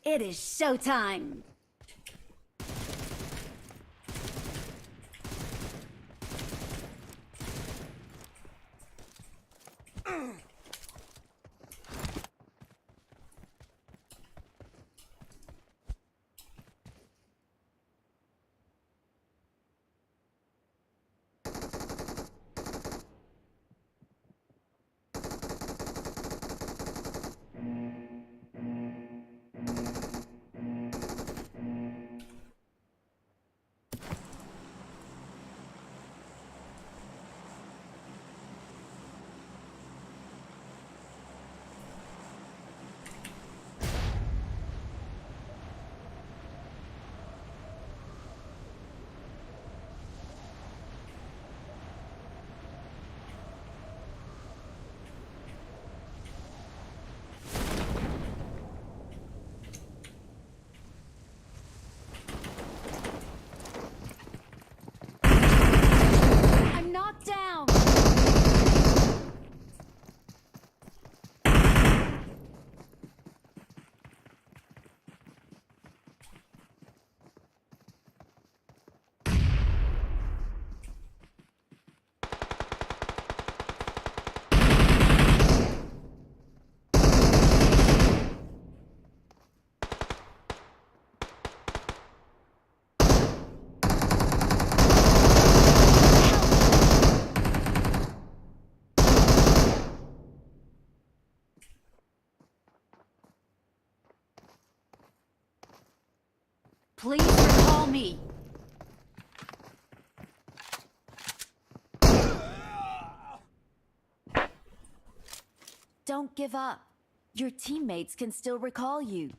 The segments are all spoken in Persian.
It is showtime. I'm knocked down. Please recall me. Don't give up. Your teammates can still recall you.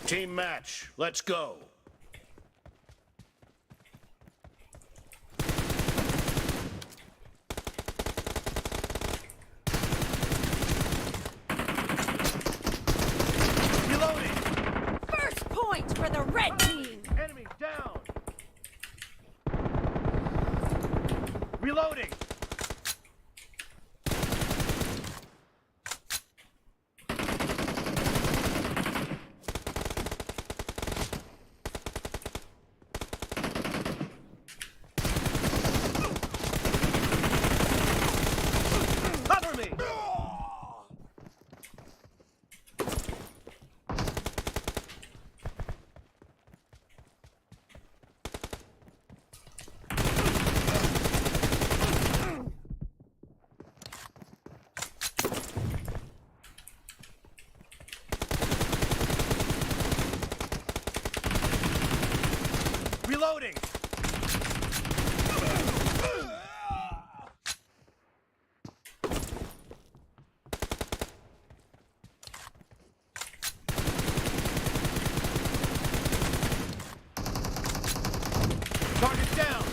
Team match. Let's go. Reloading. First point for the red team. Enemy down. Reloading. Cover me. Reloading. Target down.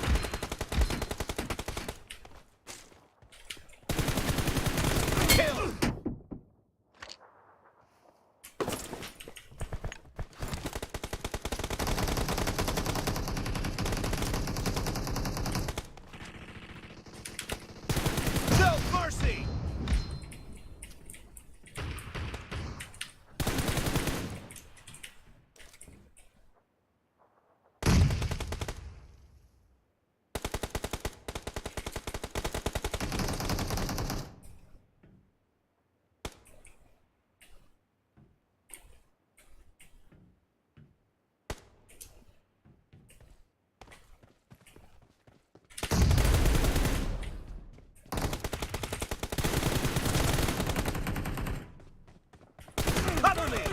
Kill. No mercy. Cover me.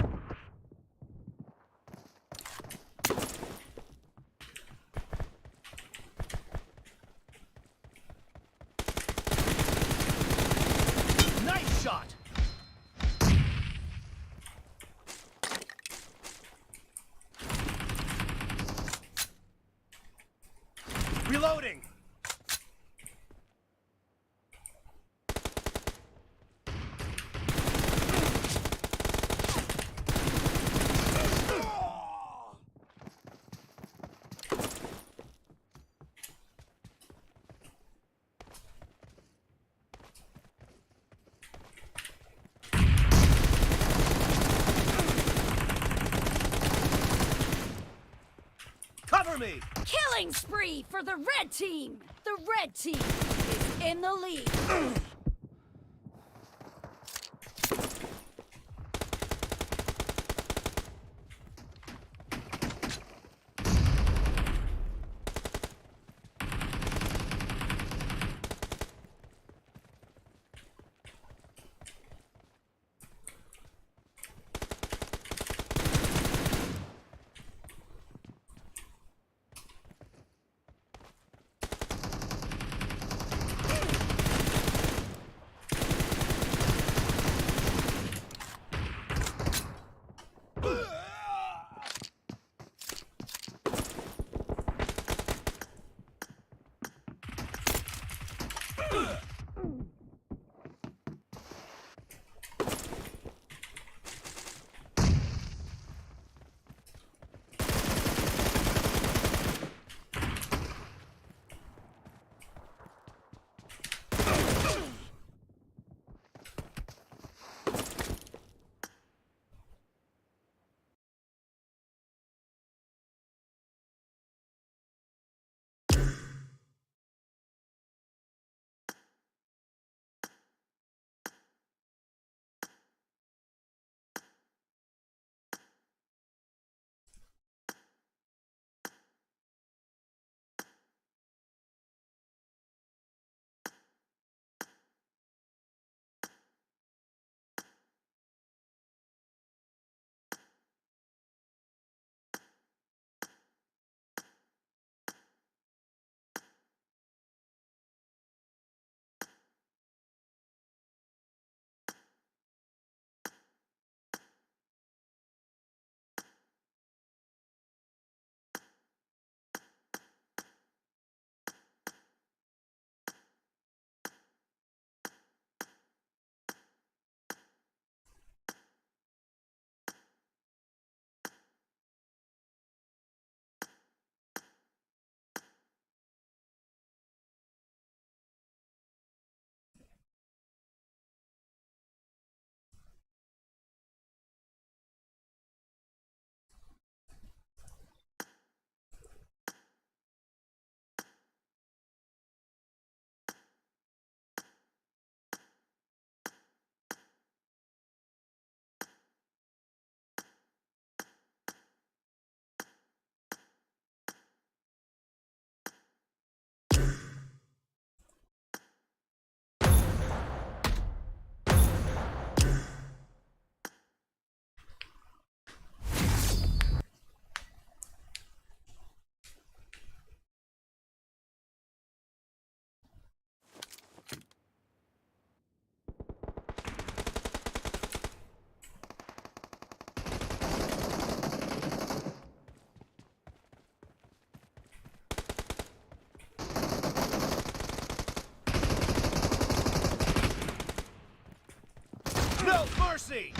Nice shot. Reloading. Cover me. Killing spree for the red team. The red team is in the lead. Mercy!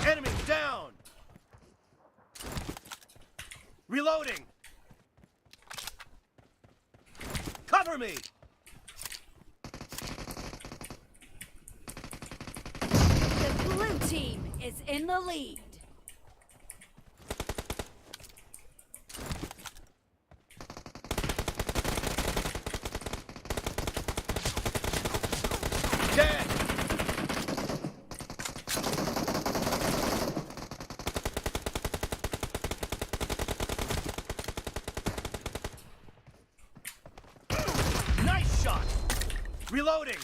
Enemy down! Reloading! Cover me! The blue team is in the lead. Dead! Nice shot! Reloading!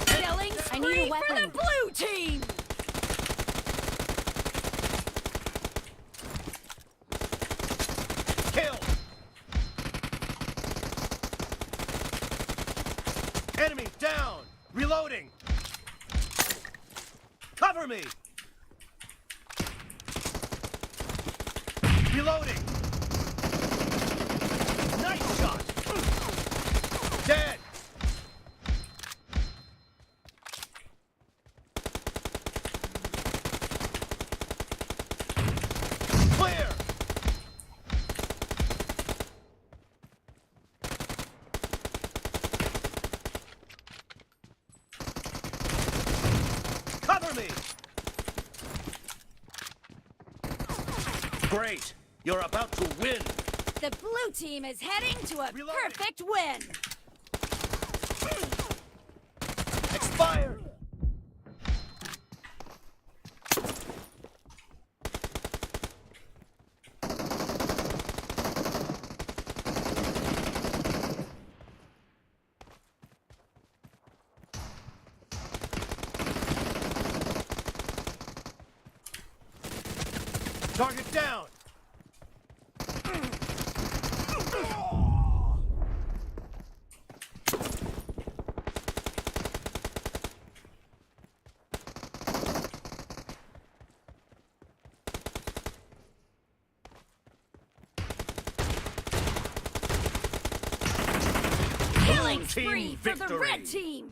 Killing I need a spree for the weapon. blue team! Kill! Enemy down! Reloading! Cover me! Reloading! Nice shot! Dead! Clear! Cover me! Great! You're about to win! The blue team is heading to a Reloading. perfect win. Expired! Target down! Killing Blue team spree for the victory. red team.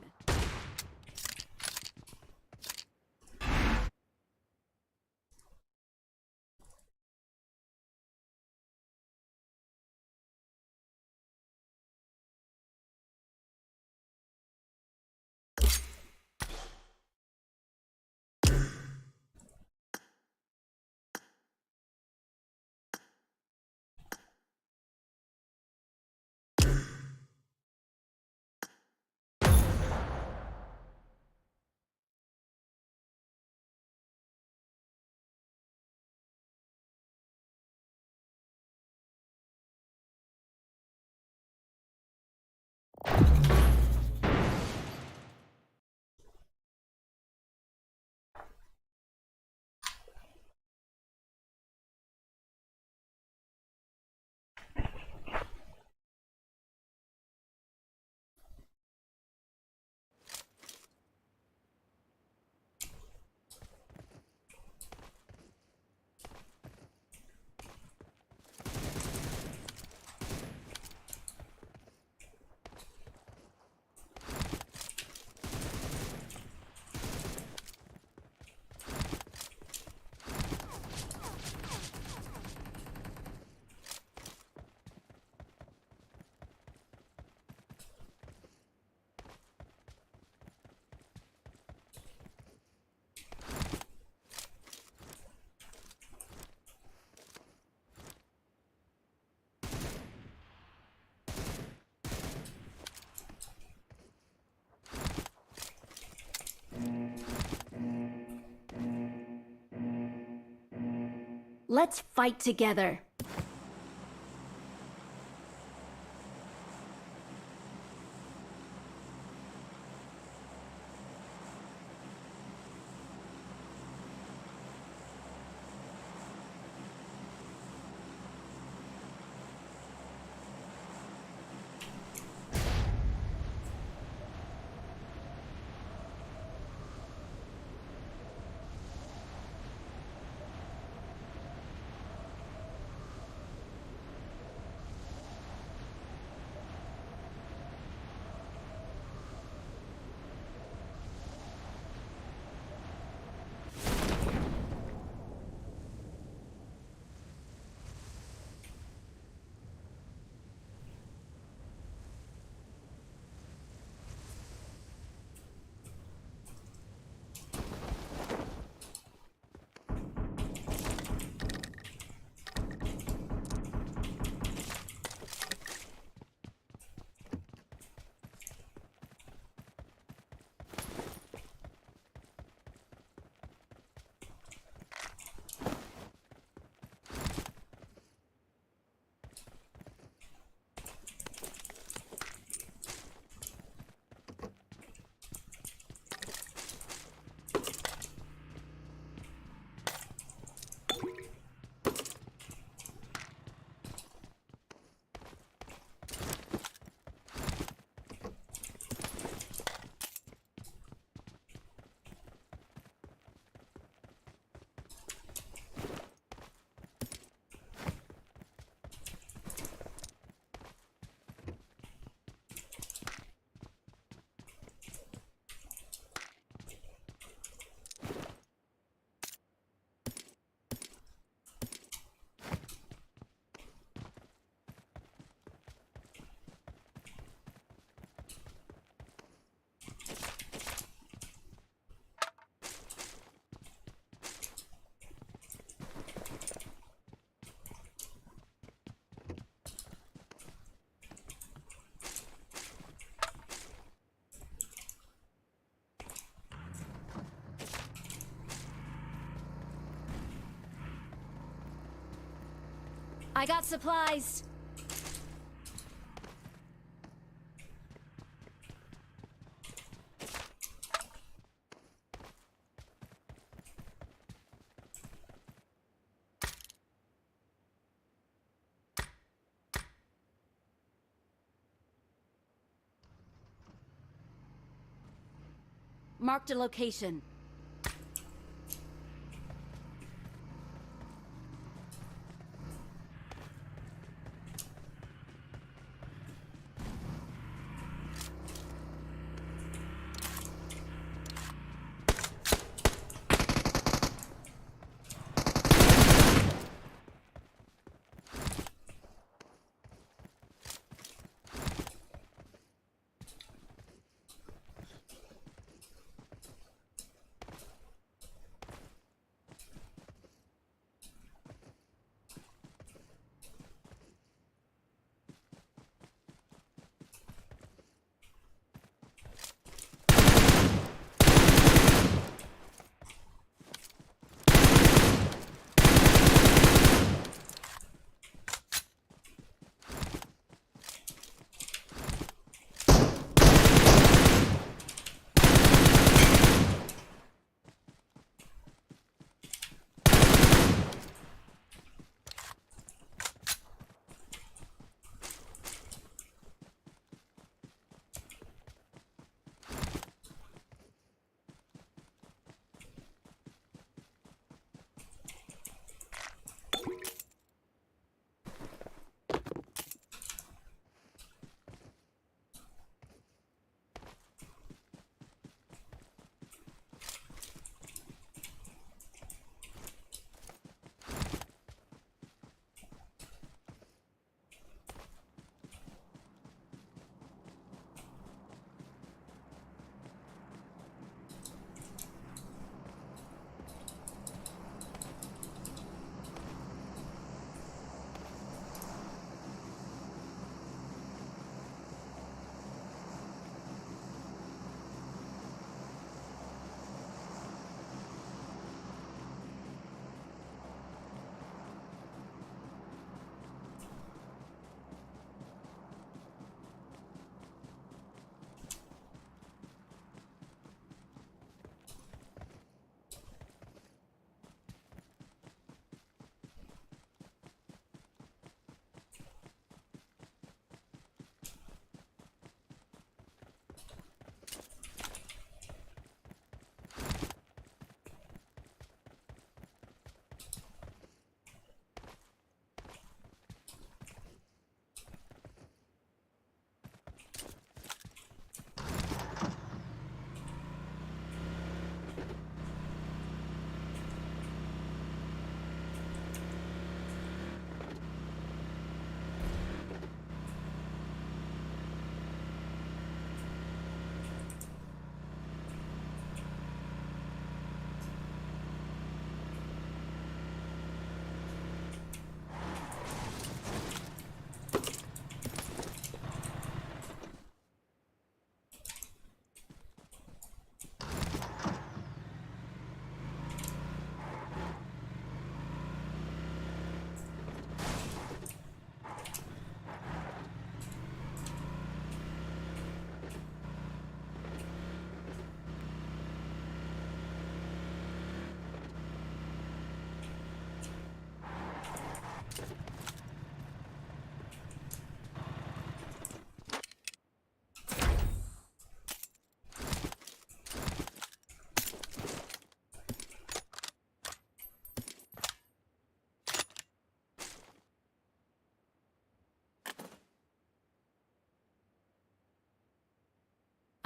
Let's fight together. I got supplies. Marked a location.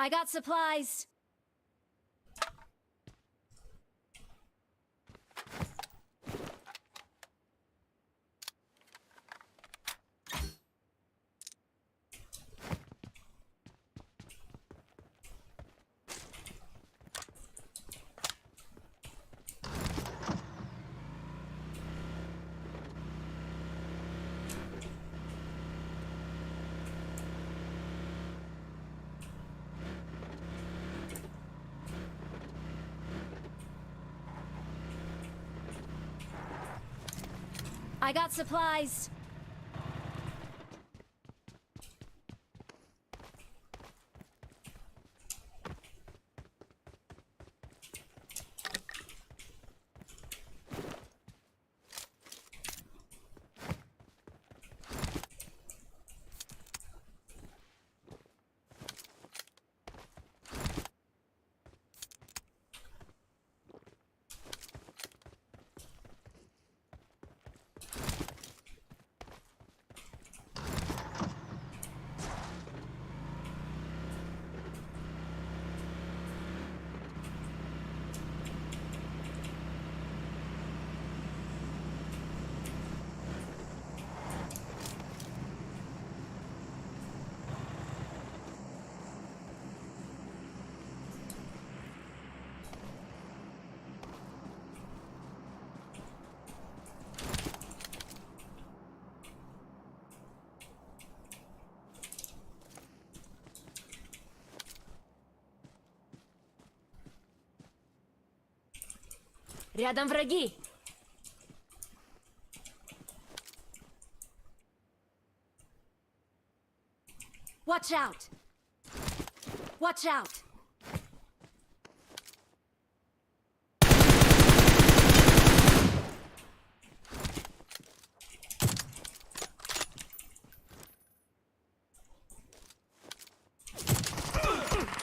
I got supplies. I got supplies. Рядом враги! Watch out! Watch out!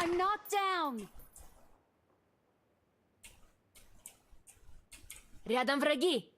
I'm knocked down! Рядом враги!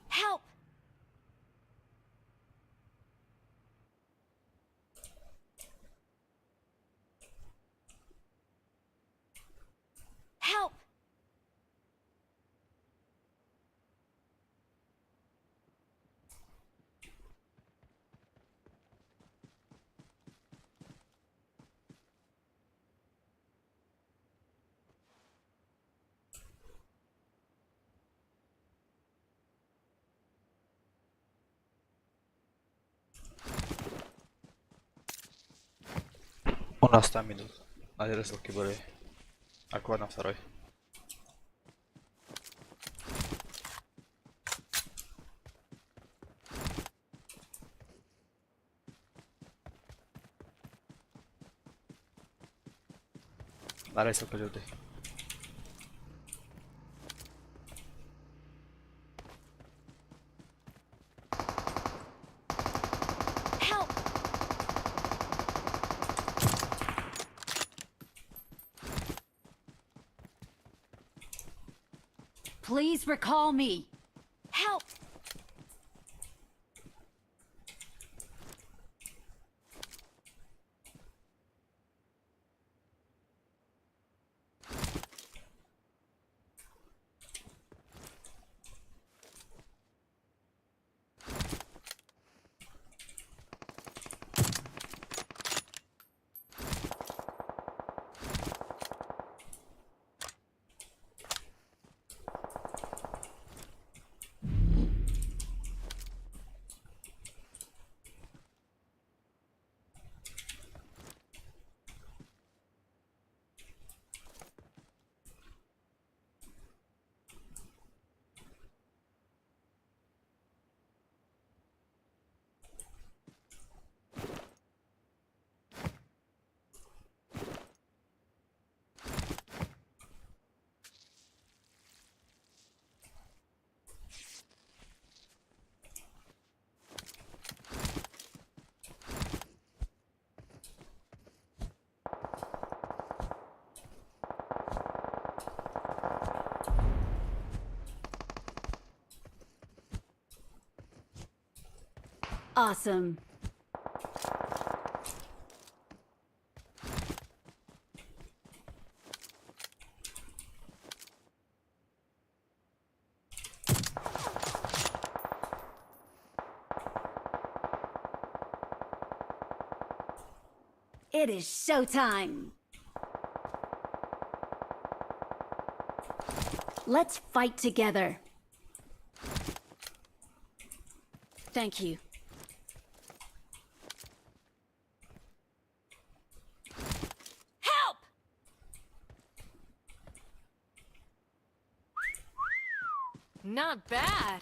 Help! Help! У нас там идут. На рысалке были. Аква на второй. На рысалку люди. Help! Please recall me. Help! Awesome. It is showtime. Let's fight together. Thank you. Help! Not bad.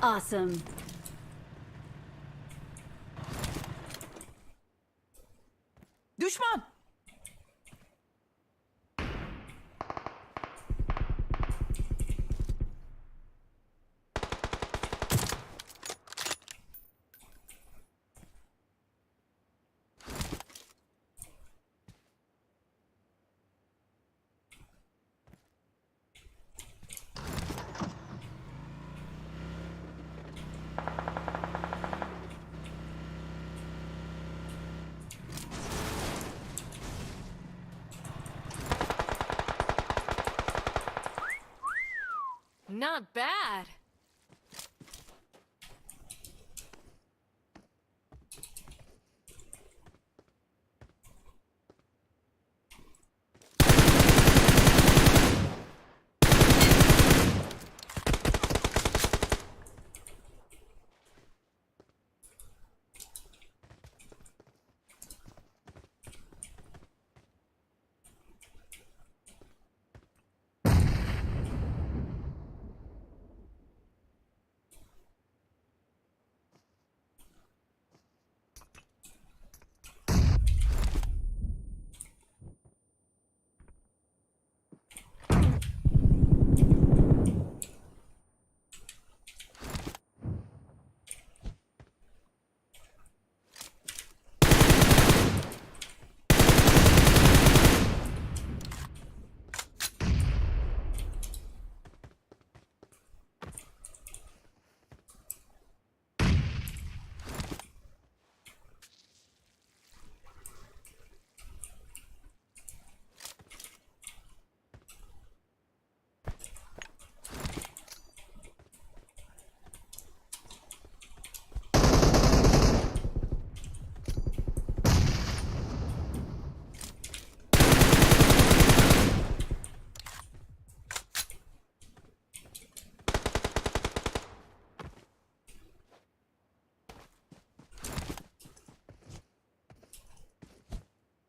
Awesome. Düşman. Not bad.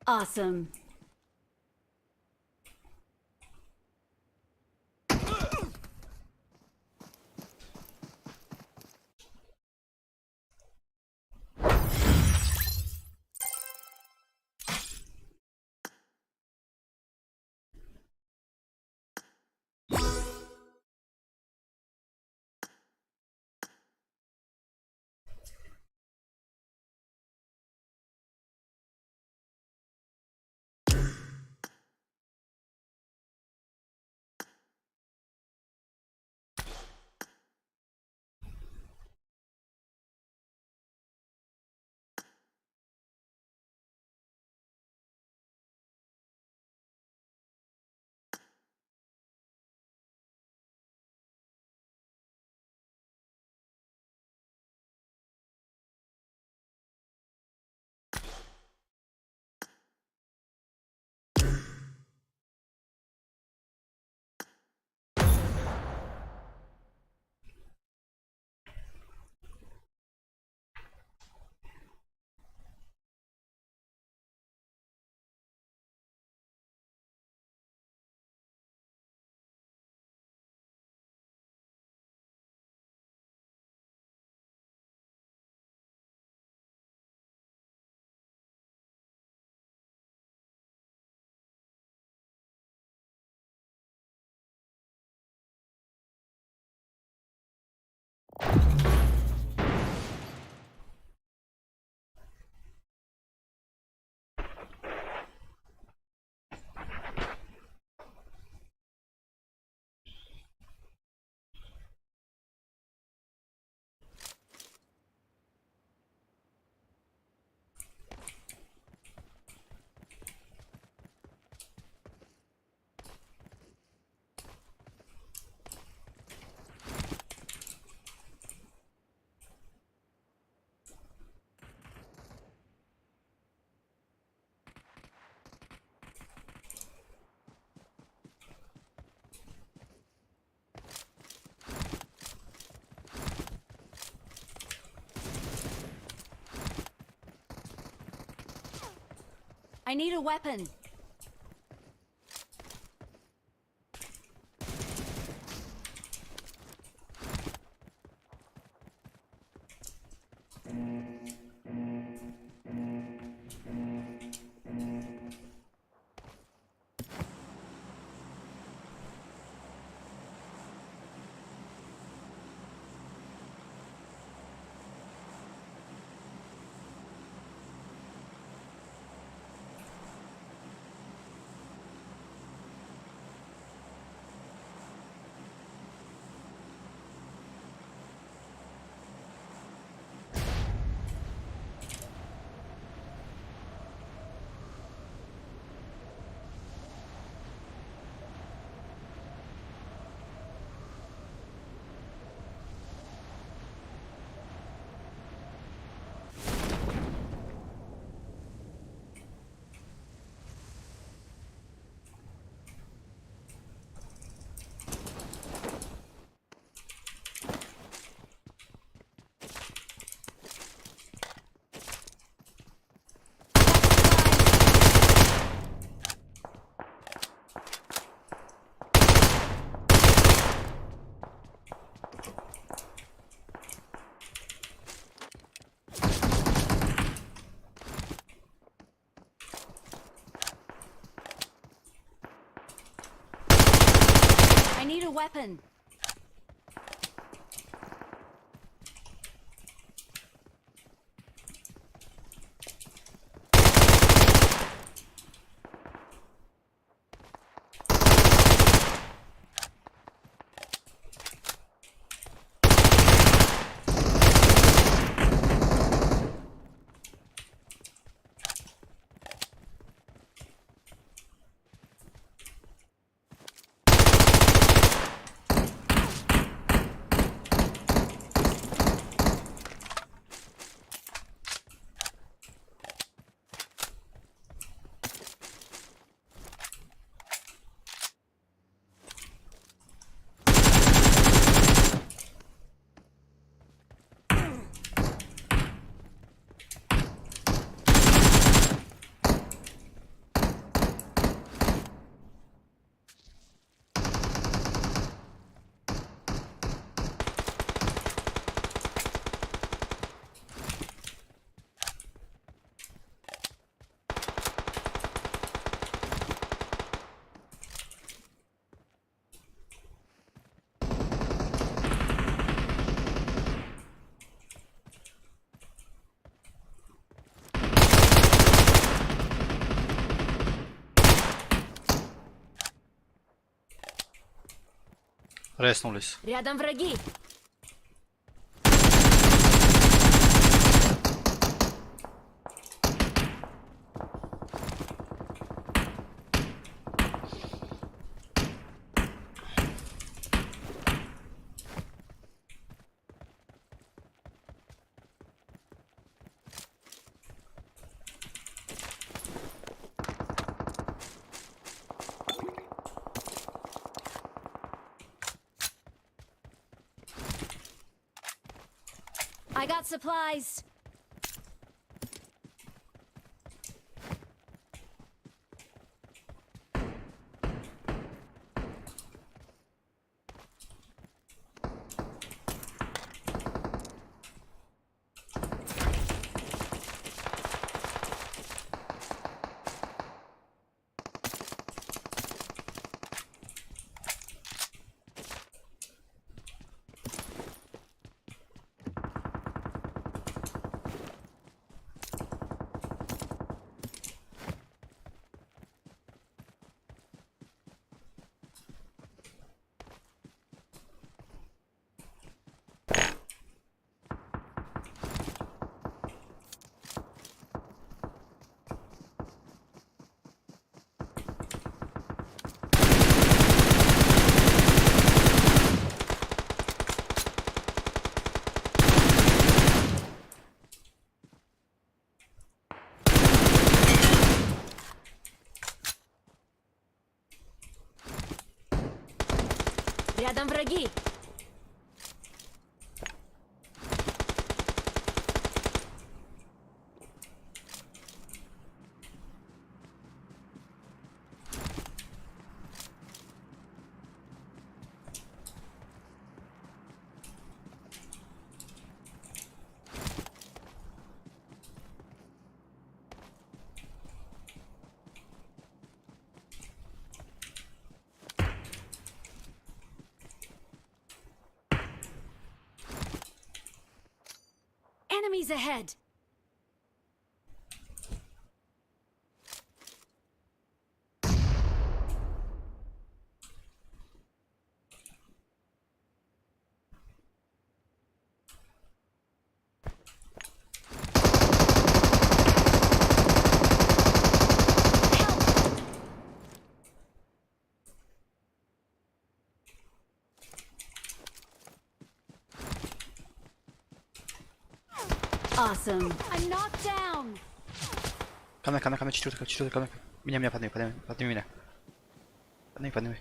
Awesome. I need a weapon. a weapon. Реснулись. Рядом враги. I got supplies. Рядом враги. Enemies ahead. Help! Awesome. I'm knocked down. Ко мне, ко мне, ко мне, четвертый, четвертый, ко мне. Меня, меня, подними, подними, подними меня. Подними, подними.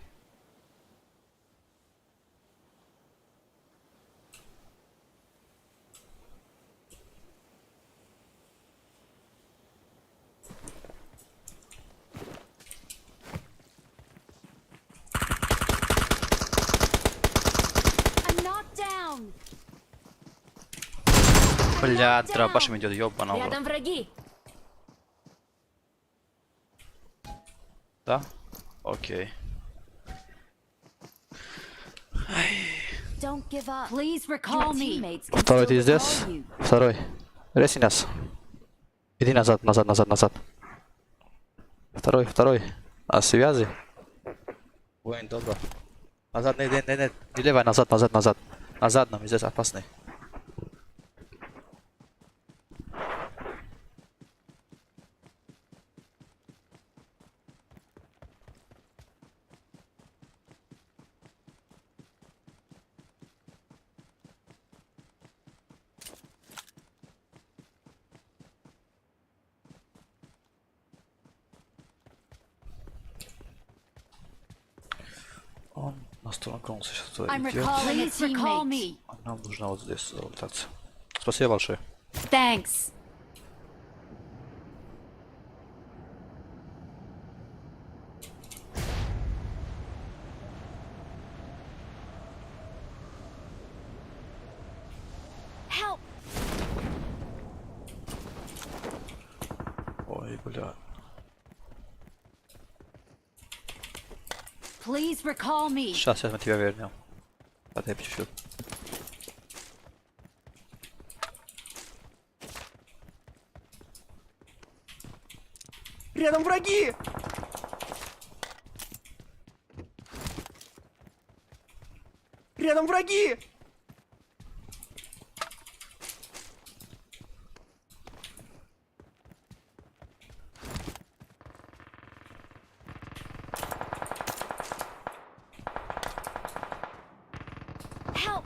I'm knocked down. Бля, дробашем идет, ёбана в рот. Рядом враги. Да? Окей. Don't give up. Please recall me. Второй, ты здесь? Второй. Реси нас. Иди назад, назад, назад, назад. Второй, второй. А связи? Воин, добро. Назад, не, не, не, не. Не левай, назад, назад, назад. Назад нам, здесь опасный. Он на сторону сейчас туда I'm идет. recalling a teammate. А нам нужно вот здесь залутаться. Спасибо большое. Thanks. Help! Ой, бля. Please recall me. Сейчас, сейчас мы тебя вернем. Отойди чуть-чуть. Рядом враги! Рядом враги! Help!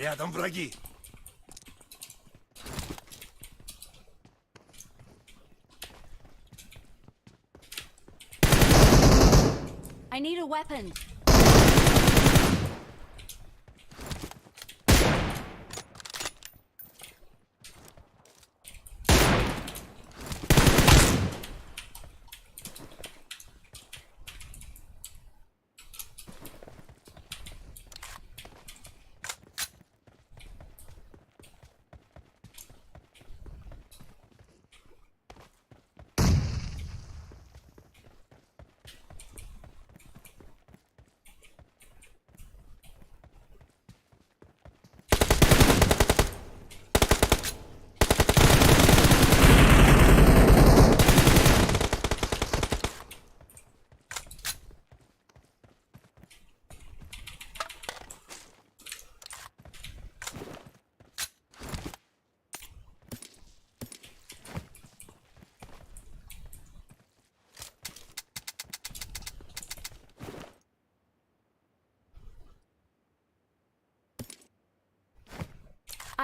Рядом враги. I need a weapon.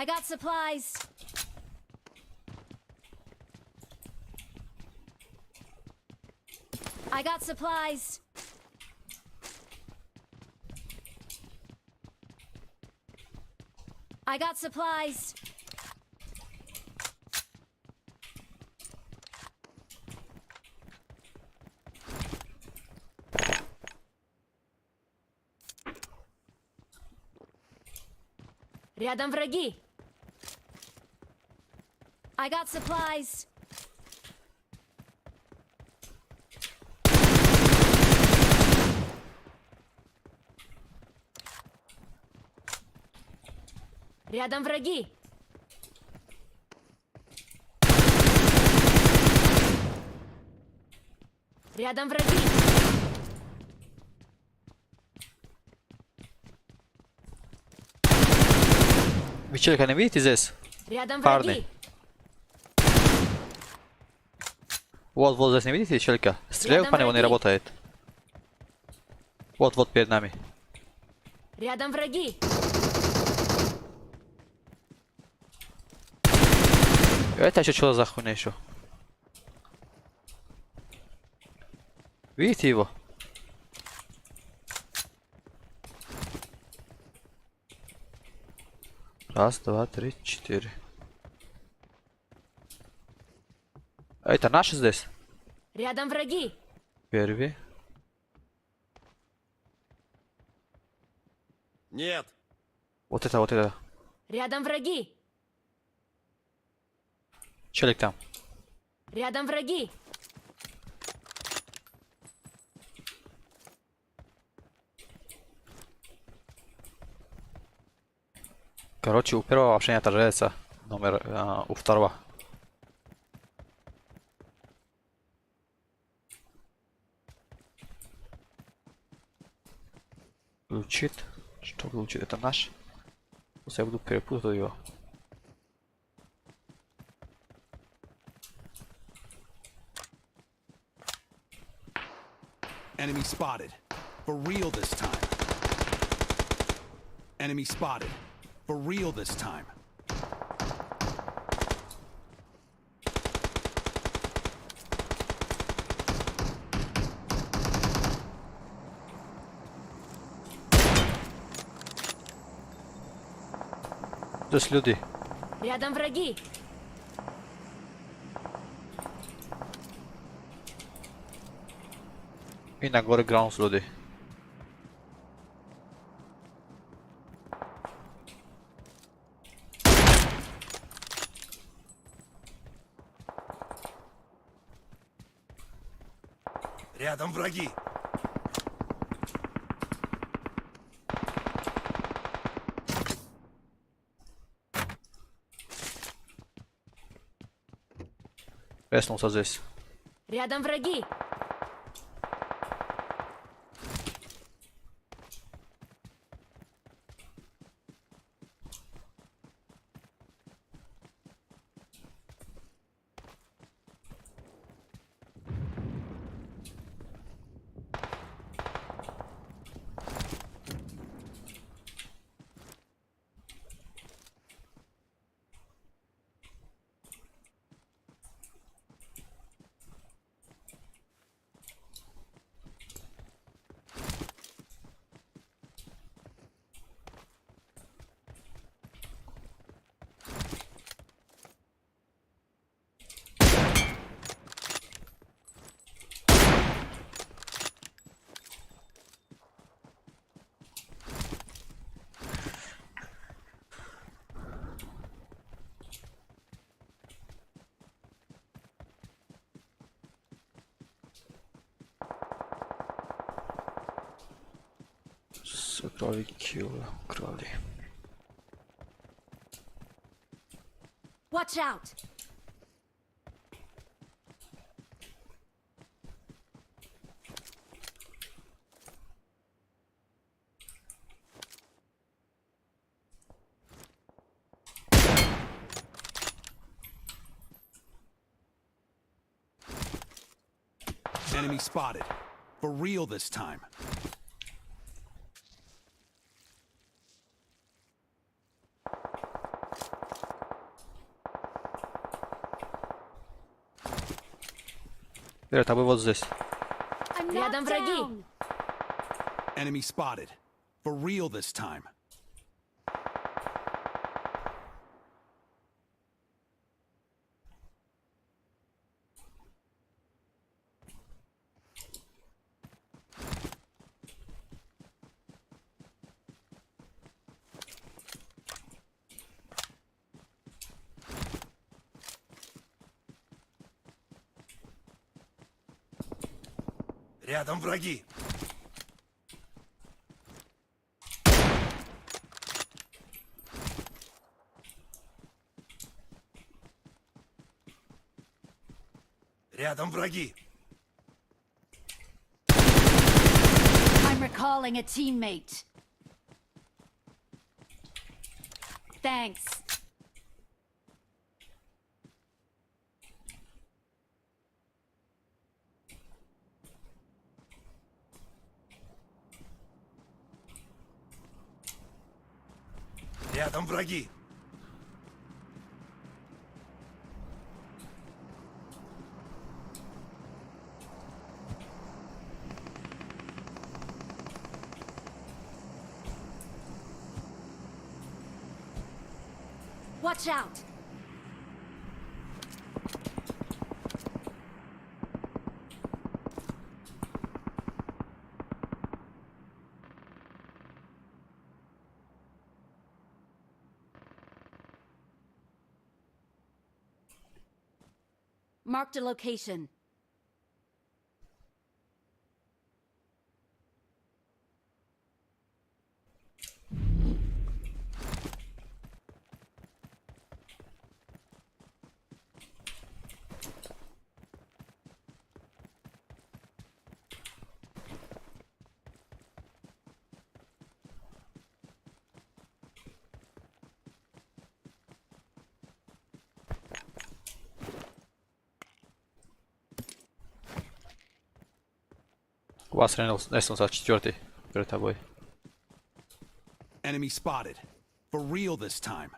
I got supplies. I got supplies. I got supplies. Рядом враги. I got supplies. Рядом враги. Рядом враги. Вы челика не видите здесь? Рядом Парни. враги. Вот, вот здесь не видите челика? Стреляю Рядом по нему, не враги. работает. Вот, вот перед нами. Рядом враги. Это еще что за хуйня еще? Видите его? Раз, два, три, четыре. А это наши здесь? Рядом враги. Первый. Нет. Вот это, вот это. Рядом враги. Челик там. Рядом враги. Короче, у первого вообще не отражается номер, у второго. Глючит. Что глючит? Это наш? Просто я буду перепутать его. Enemy spotted. For real this time. Enemy spotted. For real this time. Здесь люди. Рядом враги. И на горе граунд люди. Рядом враги. Реснулся здесь. Рядом враги. Крови kill, ukrali. Watch out! Enemy spotted. For real this time. Вперед, а вы вот здесь. I'm Рядом knocked враги. down. Enemy spotted. For real this time. Рядом враги. Рядом враги. I'm recalling a teammate. Thanks. Рядом враги. Watch out! Marked a location. Вас реснулся четвертый перед тобой. Enemy spotted. For real this time.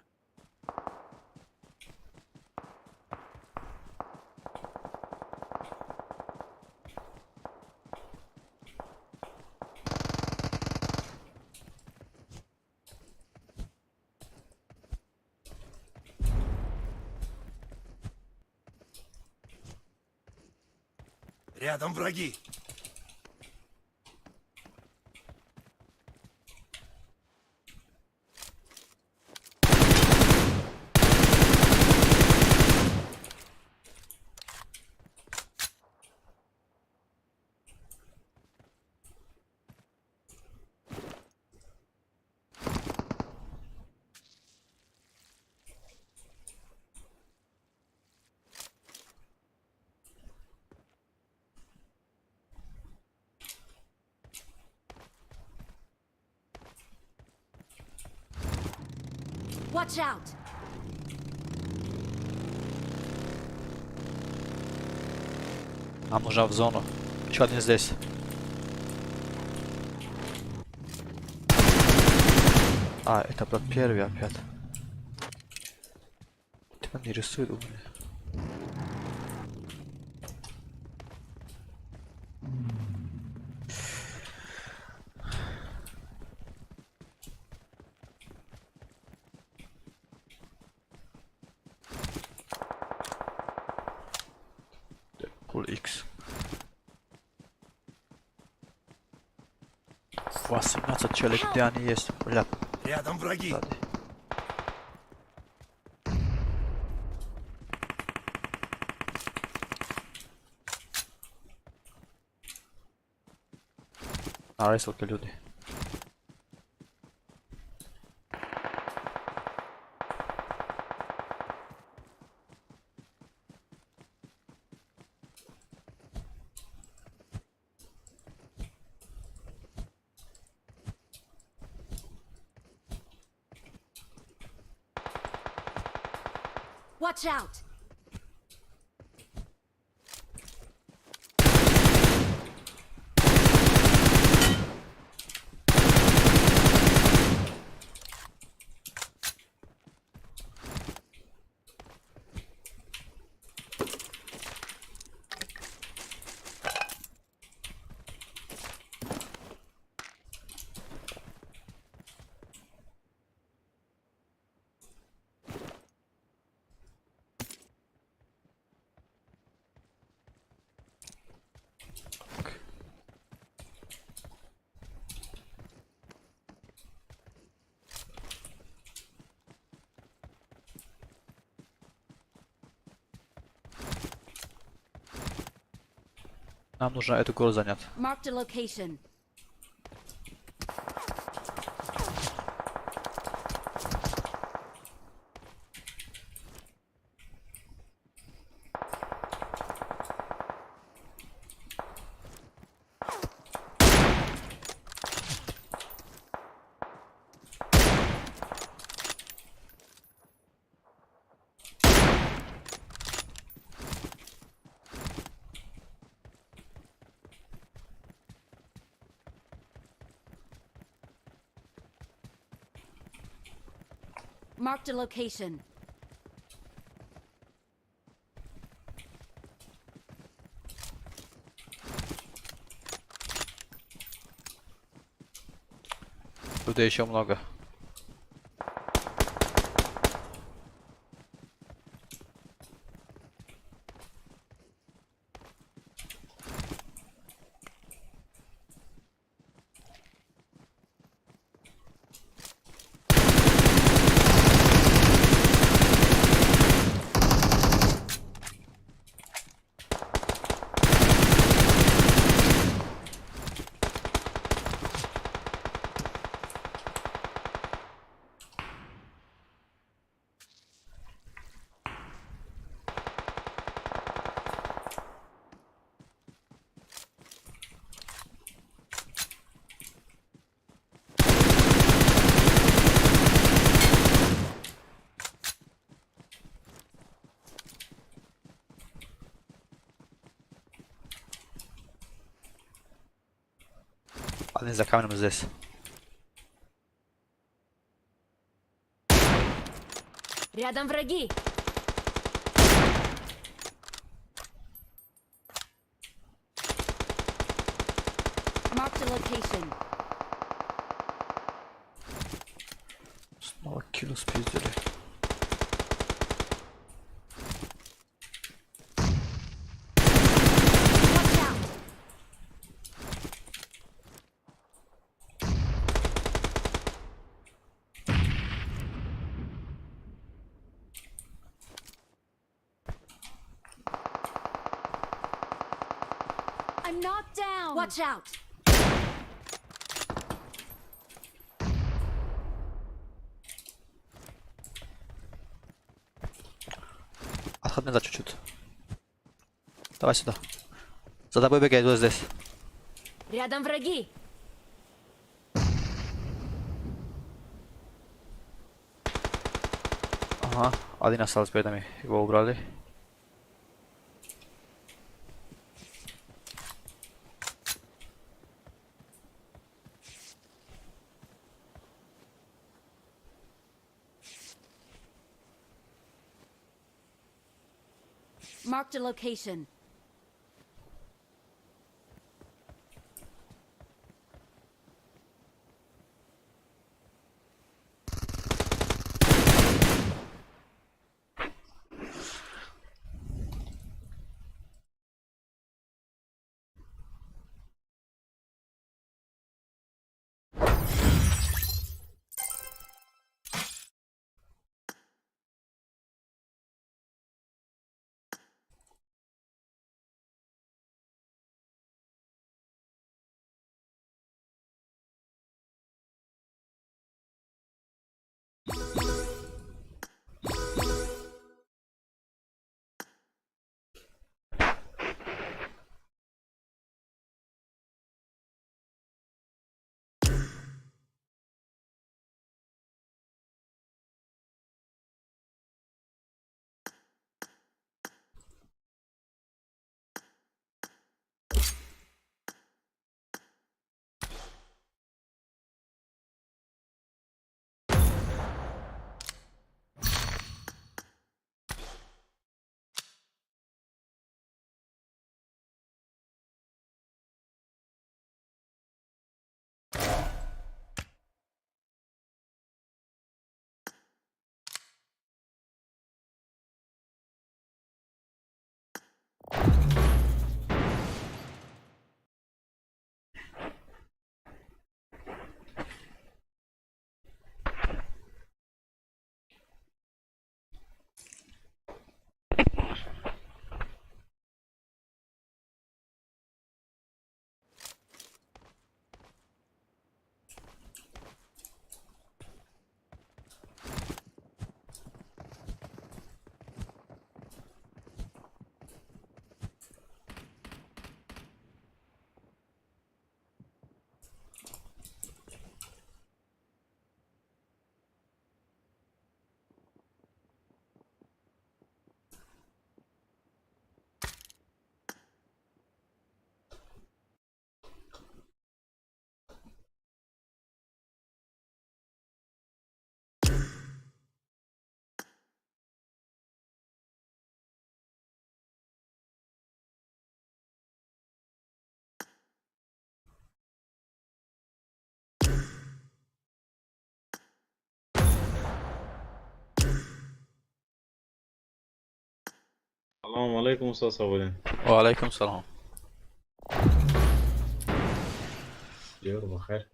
Рядом враги. Watch out! Нам нужна в зону. Еще один здесь. А, это брат первый опять. Тебя не рисует у меня. Cool X. 18 человек, где они есть? Бля, Рядом враги. сзади. На рисовке люди. Watch out! Нам нужно эту гору занять. Marked a location. Marked a location. Людей еще много. Один за камнем здесь. Рядом враги! Marked a location. Снова килл спиздили. Watch out! I'm knocked down. Watch out! Отходи назад чуть-чуть. Давай сюда. За тобой бегает вот здесь. Рядом враги! Ага, один остался перед нами. Его убрали. Marked a location. سلام علیکم استاد صابرین. و علیکم سلام. جور بخیر.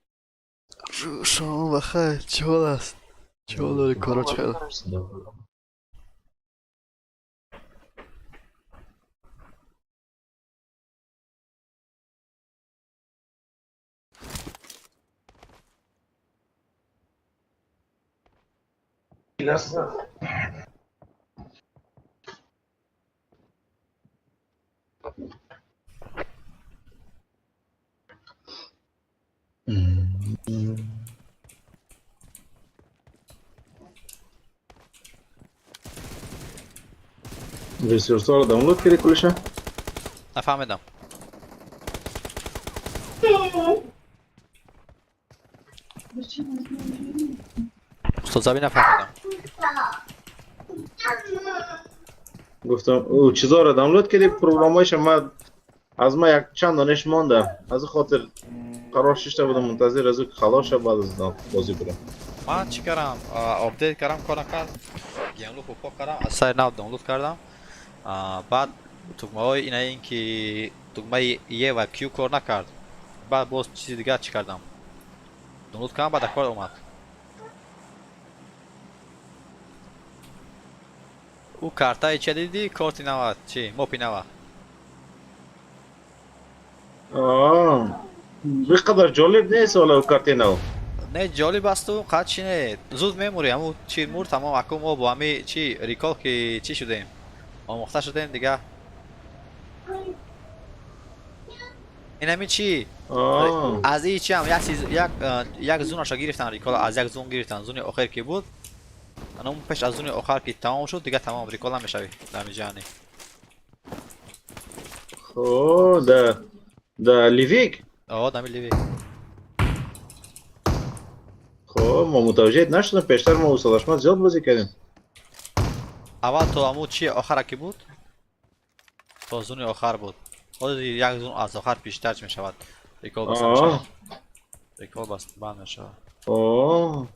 شما بخیر. چه حال است؟ چه حال داری؟ کارا چه؟ resource رو دانلود کردی کلشه؟ نفهمیدم. استاد زبی نفهمیدم. گفتم او چیزا رو دانلود کردی، پروگرامایش ما از ما یک چند دانش مانده، از خاطر قرار ششته بودم منتظر از او که خلاص شه بعد از بازی برم. من چی کردم؟ آپدیت کردم، کار نکرد، گیم لوپ رو پاک کردم، از سر نو دانلود کردم. بعد تگمه های اینه، این که تگمه E و Q کار نکرد. بعد باز چیز دیگه چی کردم، دانلود کردم، بعد کار اومد. او کارتای چه دیدی؟ کارتی نو چی map ی نو. آه بقدر جالب نیست حالا کارت نو. نه جالب است و قد چی نه، زود میموری، همون چی مور تمام. اکو ما با همی چی recall که چی شدیم، آموخته شدیم دیگه. این همی چی آه از این چی هم یک چیز یک zone ش گرفتن، recall از یک zone گرفتن، zone آخر که بود. اون پیش از zone آخر که تمام شد دیگه تمام، recall هم میشوی در میجانی. خب ده لیویک. آه دمی لیویک. خب ما متوجه نشدم، پیشتر ما استاد احمد زیاد بازی کردیم. اول تو همون چی آخر که بود، تا zone آخر بود، خود یک zone از آخر پیشتر می شود recall بسته می شود. recall بس بند می شود. آه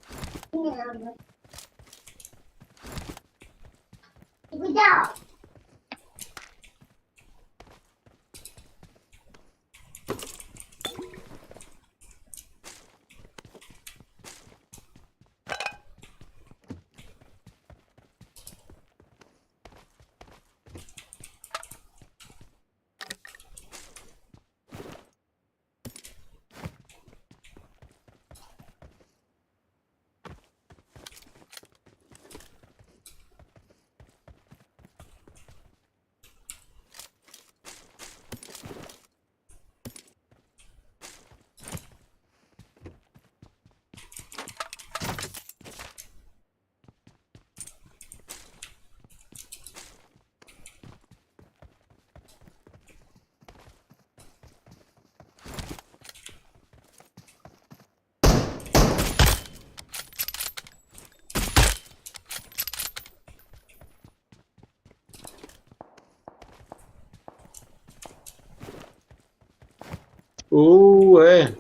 اوه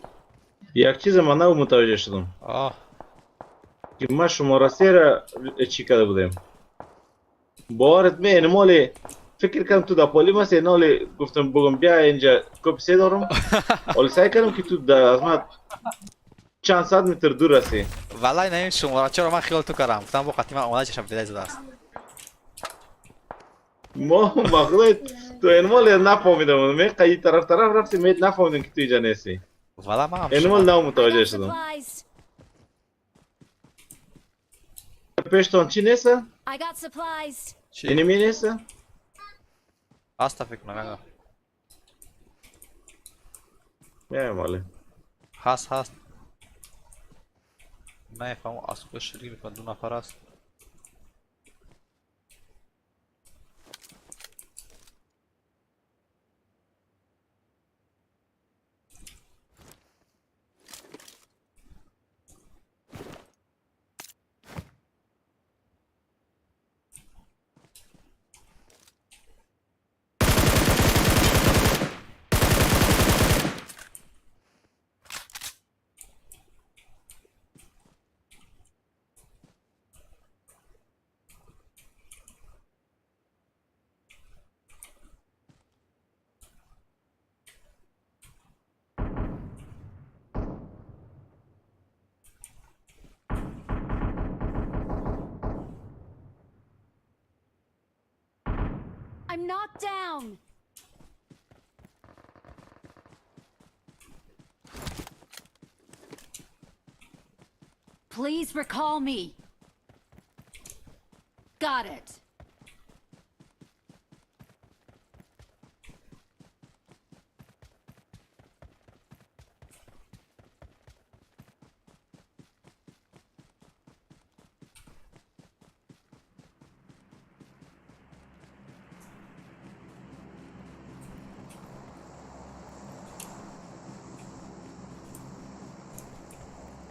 یک چیز من نو متوجه شدم. آه که ما شماره سه را چی کرده بودیم. بارت می انمال فکر کردم تو در پالی ماست، انمال گفتم بگم بیا اینجا کپ سه دارم. ولی سعی کردم که تو در از من چند صد متر دور هستی. والله نه این شماره چرا من خیال تو کردم، گفتم با قطعی من آماده چشم دیده زده است. ما با خدای تو انمال نفهمیدم، می قی طرف طرف رفتیم می نفهمیدم که تو اینجا نیستی. والله من هم انمال نو I متوجه got شدم. supplies. پیشتان چی نیست؟ I got supplies. چی؟ enemy نیست؟ هست فکر کنم آقا. نه ماله. هست هست. نفهمم از کجا شلیک میکنه، دو نفر است. I'm knocked down. Please recall me. Got it.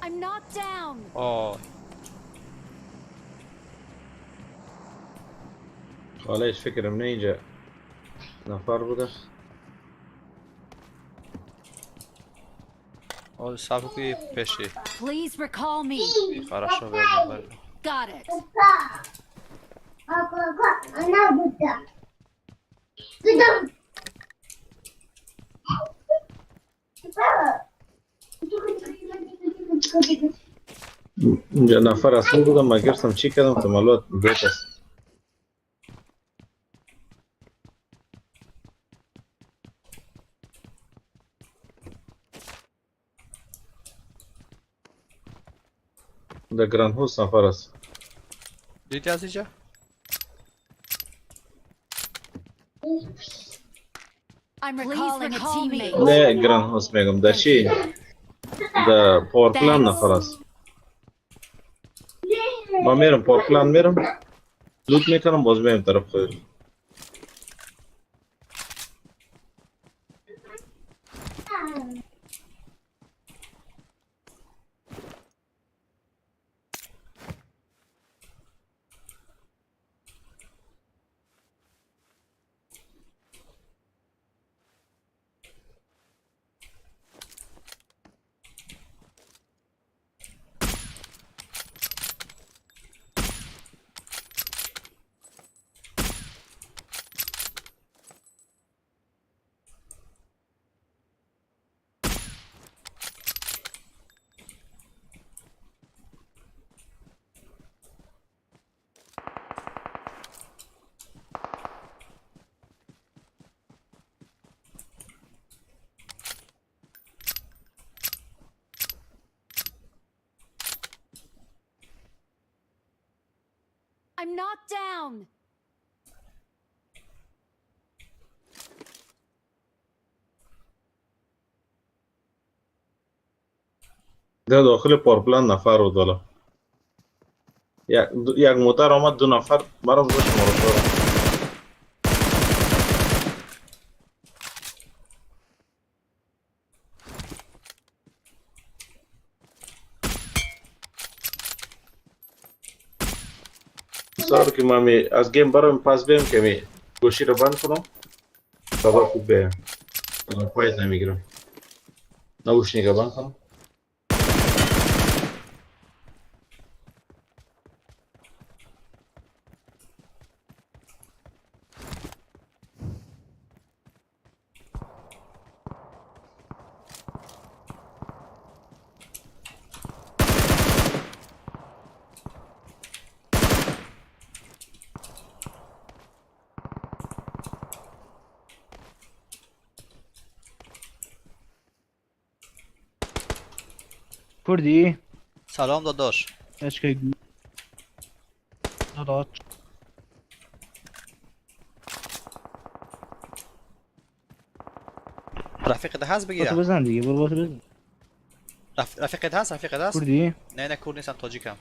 I'm knocked down. آه. حالا فکرم نه اینجا نفر بوده. آه صبر کنی پیشی. Please recall me. Хорошо, верно. Got it. اینجا نفر اصلا بودم من گرفتم چی کردم تو مالوت بیت است. در گرند هوس نفر است. دیدی از اینجا؟ I'm recalling a teammate. نه گرند هوس میگم در چی؟ در پاور پلان نفر است. ما میرم پاور پلان میرم لوت میکنم باز میرم طرف خود. I'm knocked down. در داخل پاور پلان نفر بود والا. یک موتر آمد دو نفر برام گذاشت ما رو دارم. سر که من می از گیم برام پس بیم که می گوشی رو بند کنم صدا خوب بیم پایت نمیگیرم نوش نگه بند کنم. کردی؟ سلام داداش. اشکی داداش. رفیقت هست بگیرم. تو بزن دیگه، برو تو بزن. رفیقت هست؟ رفیقت هست؟ کردی؟ نه نه کرد نیستم، تاجیکم.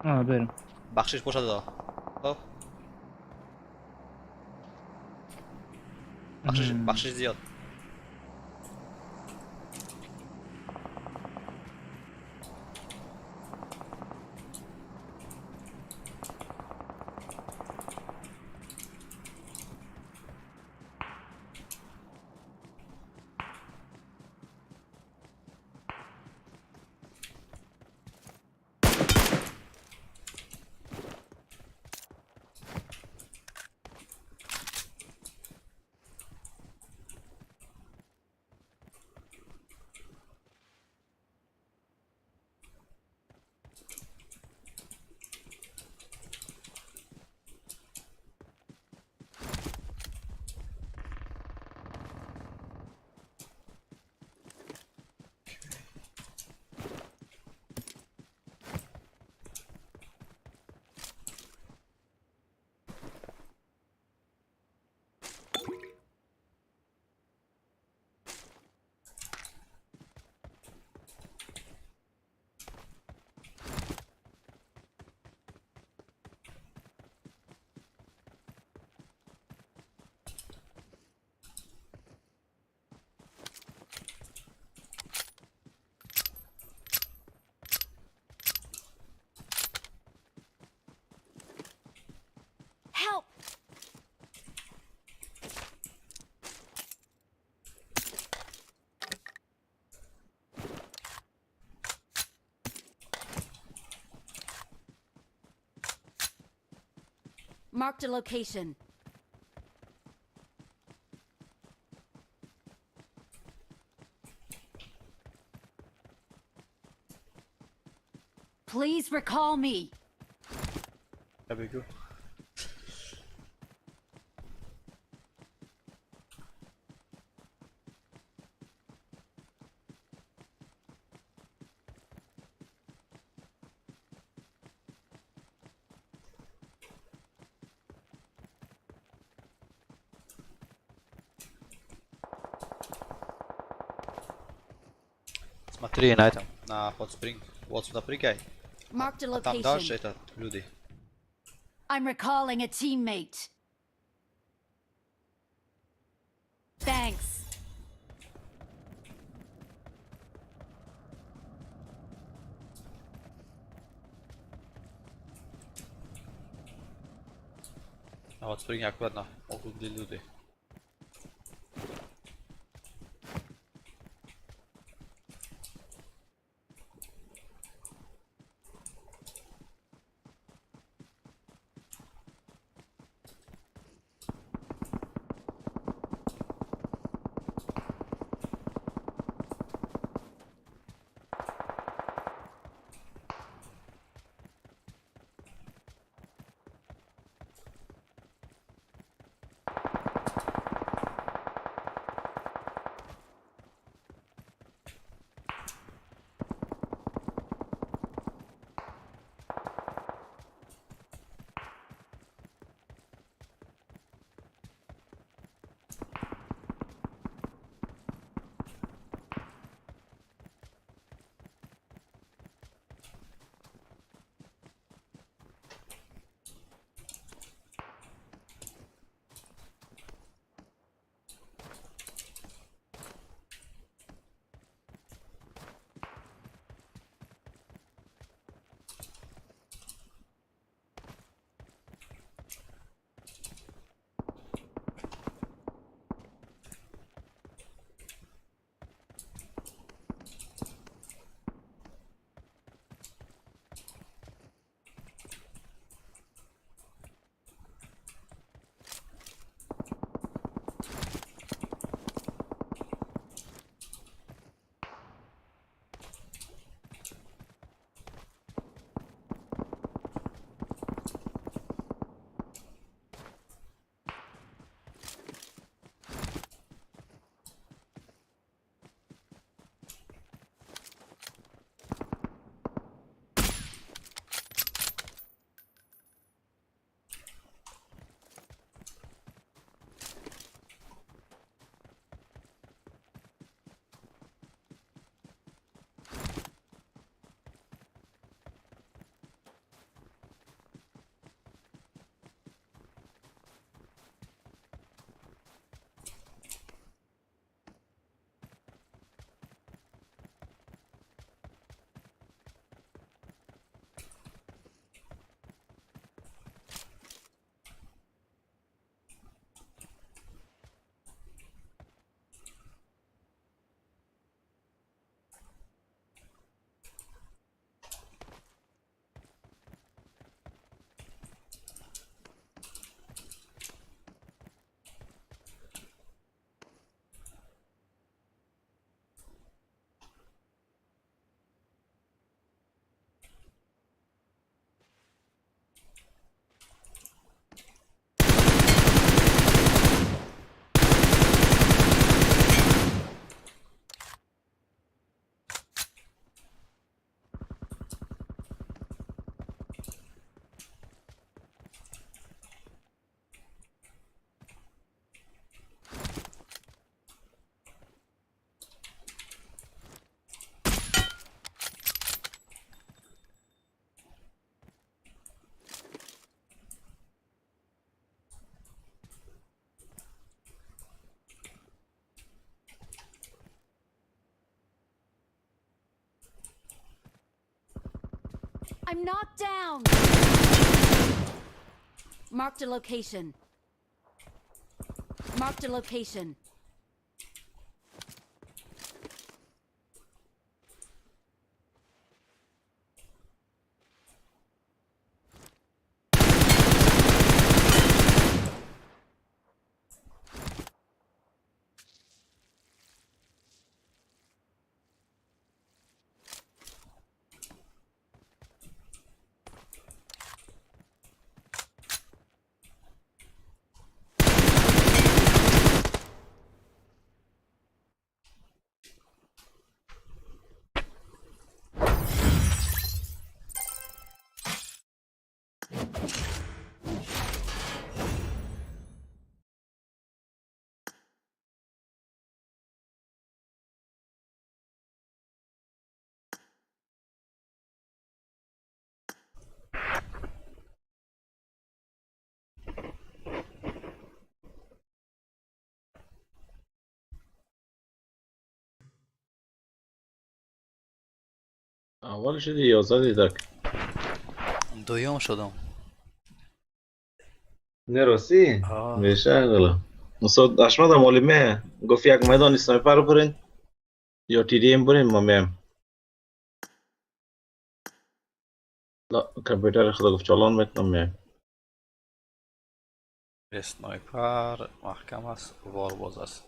آه بریم. بخشش باشه دادا. خب. بخشش زیاد. Marked a location. Please recall me. Я бегу. Смотри на этом, на Hot Spring. Вот сюда прыгай. Marked a А там дальше location. это люди. I'm recalling a teammate. Thanks. На Hot Spring аккуратно. Могут быть люди. I'm knocked down. Marked a location. Marked a location. اول شدی یا زدی دک؟ دوم شدم. نه راستی؟ آه. میشه گلا. استاد حشمت هم معلمه گفت یک میدان sniper برین یا TDM برین ما میم. لا کامپیوتر خدا گفت چالان میکنم میم. sniper محکم است، وار باز است.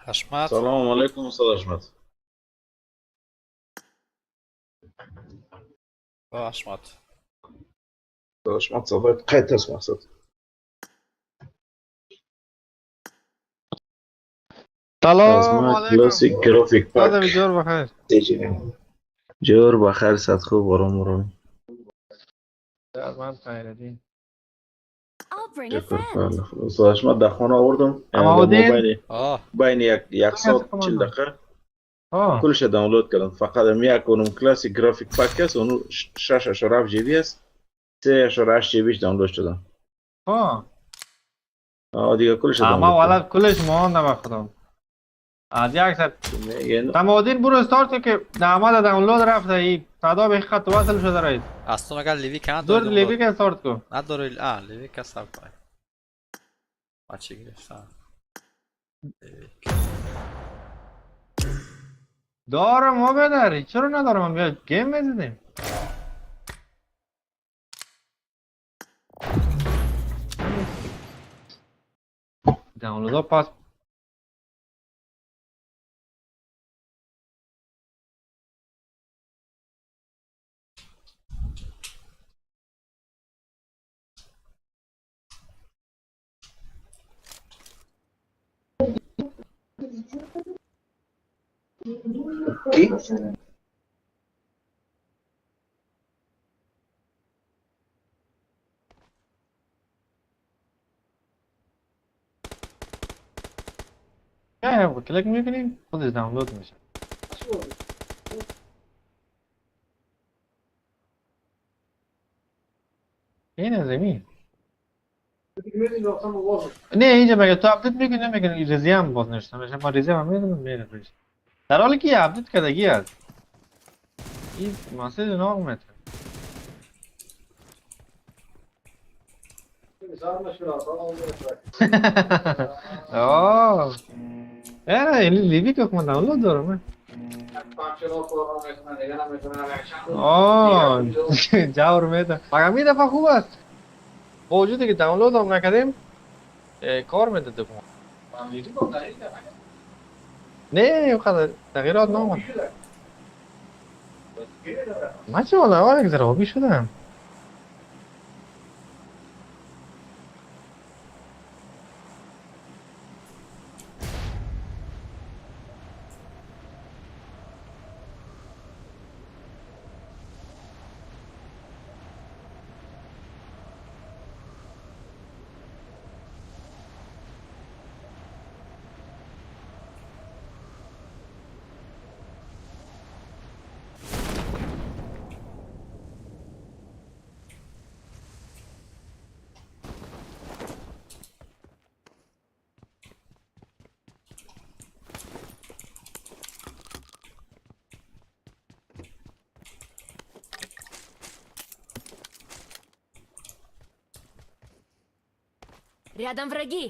حشمت. سلام علیکم استاد حشمت. حشمت حشمت صدایت قطع است مقصد. سلام علیکم. کلاسیک گرافیک پک. جور بخیر. جور بخیر صد خوب آرام آرام. در من خیردین. I'll Bring a friend. استادش من در خانه آوردم. آماده؟ بین یک ساعت 40 دقیقه کلش دانلود کردم. فقط هم یک اونم کلاسی گرافیک پک است، اونو 6.7 جی بی است، 3.8 جی بیش دانلود شدم. دیگه کلش دانلود. اما والا کلش مانده به خودم. از یک ساعت تمادین برو استارت که در دانلود رفته، ای صدا به خط وصل شده رئیس. از تو مگر لیوی که نداره؟ دور لیوی که استارت کن. نداره. لیوی که سب کن. بچه گرفتم. دارم ما بداری، چرا ندارم؟ بیا گیم بزنیم. دانلود پاس کی؟ کلیک میکنیم خودش دانلود میشه. این زمین نه اینجا مگه تو update میکنی نمیکنی؟ ریزی هم باز نشته میشه. ما ریزی هم میدونم میره پیش، در حالی که update کردگی است. این message ناغمته. آه نه یعنی لیوی که من دانلود دارم. آه جور میده. مگر می دفعه خوب است، با وجودی که دانلود هم نکردیم کار میده دکمه. نه اینقدر تغییرات نامد. من چه والا یک ذره آبی شدم. Рядом враги.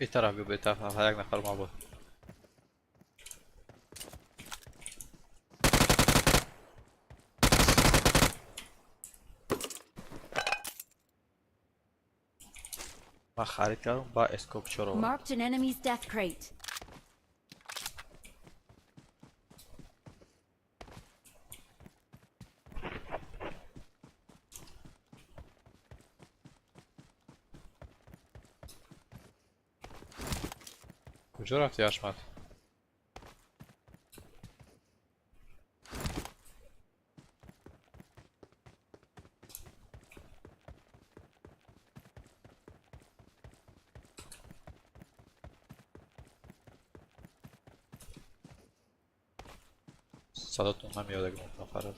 این طرف بیا، به طرف یک نفر ما بود. من خرید کردم با scope 4 آوردم. Marked an enemy's death crate. کجا رفتی حشمت؟ صداتون نمیاد اگه اون نفر.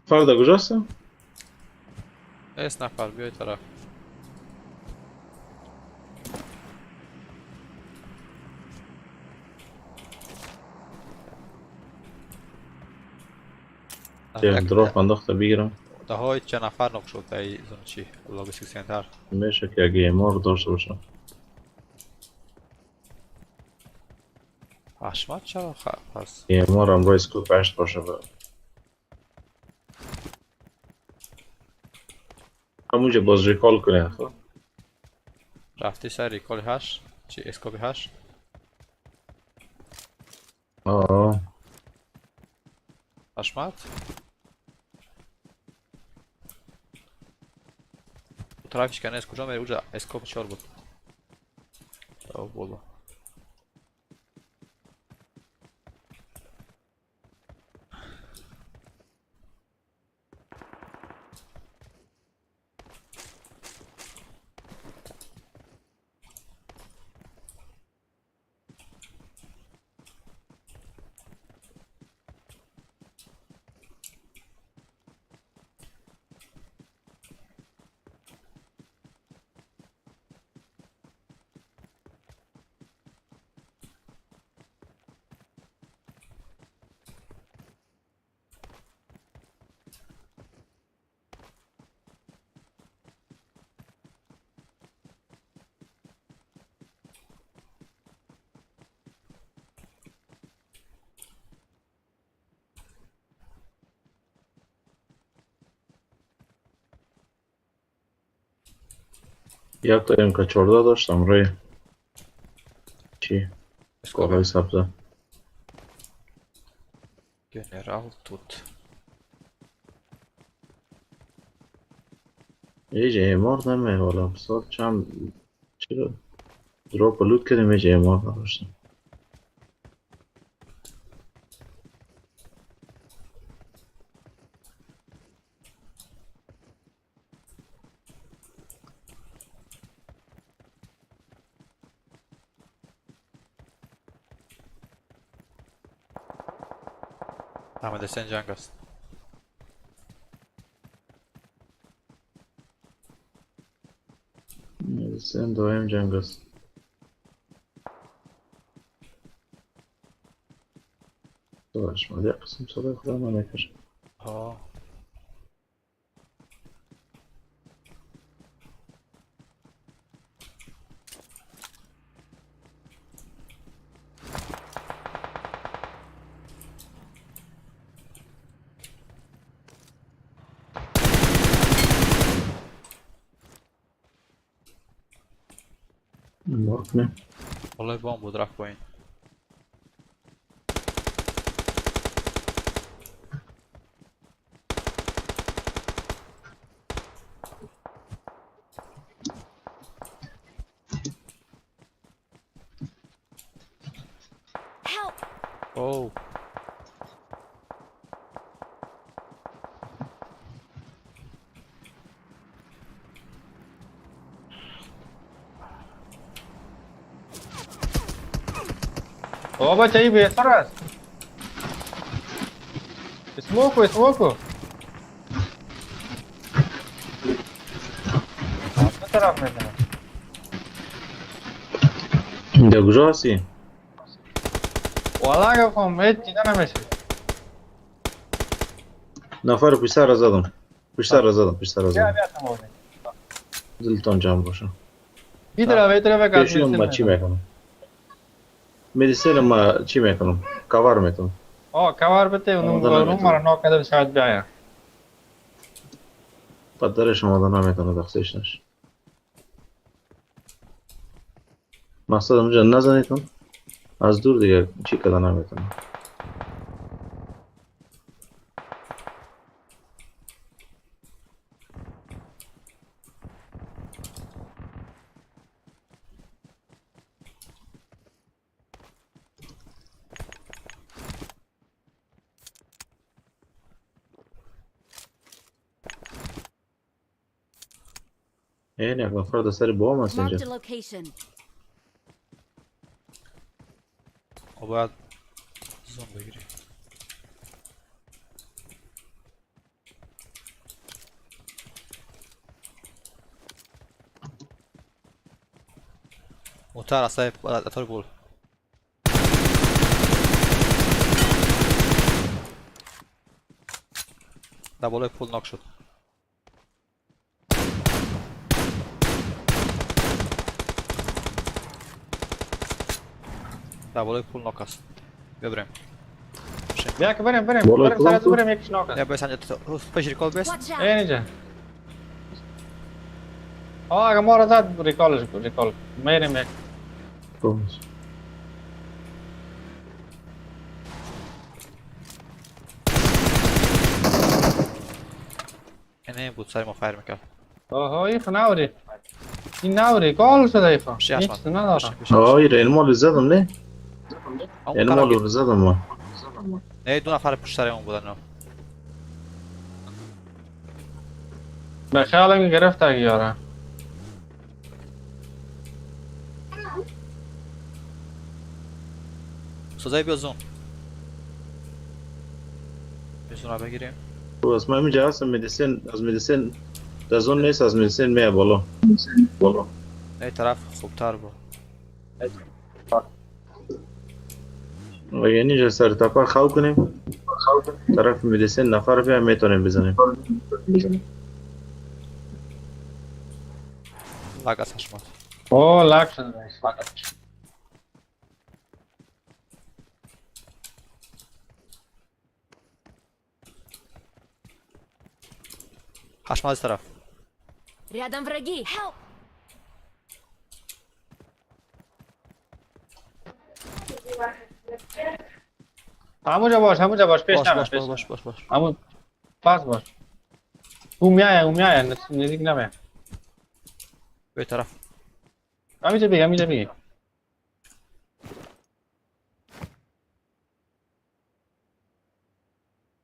فردا کجاست؟ اس نفر بیای طرف. یه drop انداخته بگیرم. ده های چند نفر knock شد در این zone چی logistic center. میشه که اگه MR داشته باشم. حشمت چرا پس MR هم روی scope 8 باشه. همونجا باز recall کنه خب. رفتی سر recall 8 چی scope 8. آه حشمت طرفش که از کجا میره؟ اونجا scope 4 بود. او بولا یک تا MK 14 داشتم روی چی؟ scope کاغذ سبزه. General тут. یه MR نمیه والا سال چند چرا drop loot کردیم یه MR نداشتم. احمد حسین جنگ است. سن دایم جنگ است. باش ما قسم صدای خودم من نکشم. ها مارک نه. والله بام بود رفت پایین. Help! او بابا چایی بهتر است. اسموکو اسموکو. دو طرف میزنه. در کجا هستی؟ والا گفتم هیچ دیده نمیشه. نفر پشت سر زدم. پشت سر زدم، پشت سر بیا زدم. بیا تمام. دلتان جمع باشه. این طرف این طرف پیشی ما چی میکنم؟ مدیسن ما چی میکنم؟ کاور میتونم. آه کاور بده اون آماده اون نمیتونم. مرا ناک کرده شاید بیاید. پدرش آماده نمیتونه دخصش نش. مقصد اونجا نزنیتون. از دور دیگه چی کده نمیتونه. این یک نفر در سر بام است Marked اینجا. a location. ما باید زوم بگیریم. موتر اصلا اتار گل. در بالای پل ناک شد. در بالای پل ناک است. بیا بریم. بیا که بریم بریم بالا بریم سر کدام تو بریم یکیش ناک است. یا بس اینجا پیش ریکال بس. Watch out! این اینجا. آه اگه ما را زد ریکالش کن ریکال. میریم یک. خب. اینه بود سر ما فایر میکرد. آها این خناوری. این نو ریکال شده ایفا. پیش هیچ اشمت. ندارم. آه این مال زدم نه؟ این مال رو زدم ما. نه دو نفر پشت سر اون بودن. به خیالم گرفت اگه یاره. سوزای بیا زون. بیا زون رو بگیریم. خب از من اینجا هستم مدیسن از مدیسن در زون نیست از مدیسن میه بالا. بالا. نه طرف خوبتر بود. و یعنی اینجا سر تپه خو کنیم. طرف مدیسن نفر بیا میتونیم بزنیم. لاگ از حشمت. اوه لاک شده. حشمت از طرف. Рядом враги. Help! همونجا باش همونجا باش پیش باش نبر باش پیش باش باش باش. همون پس باش. او میایه او میایه نزدیک نمیه. به طرف. همینجا بگی همینجا بگی.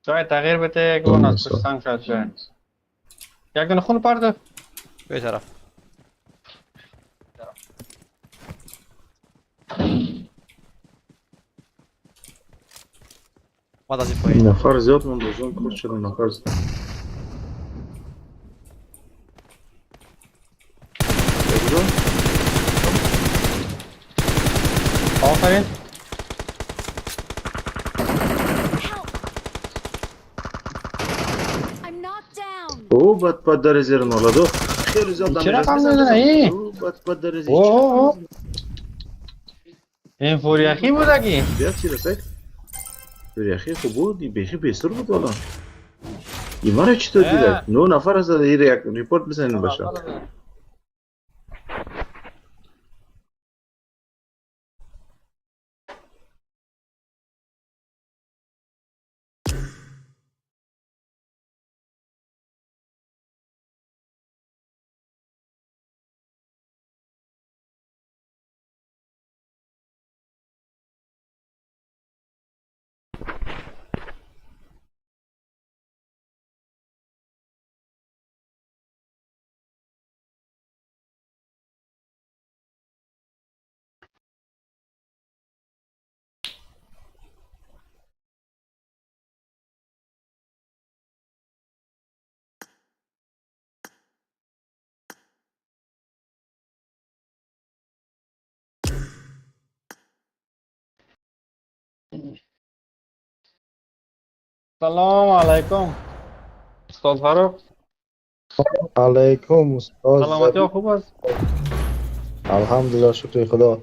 جای تغییر بده که اون از پشت سنگ شاید جای. یک دونه خون پرده. به طرف. بعد از این پایین. نفر زیاد من زون کرد شده نفر زیاد. آفرین. Help! I'm knocked down! او بد بد داره زیر نالا خیلی زیاد چرا دمیج کم بزن، نزنه بزن. ای؟ او بد بد داره زیر. اوه اوه. این فوریخی بود اگه. بیا چی رسید؟ یخی خوب بود بیخی بیسر بود والا. ایمان چطور دیده؟ 9 نفر هست یک ریپورت بزنین باشه. سلام علیکم استاد فرخ. علیکم استاد. سلامتی ها خوب است؟ الحمدلله شکر خدا.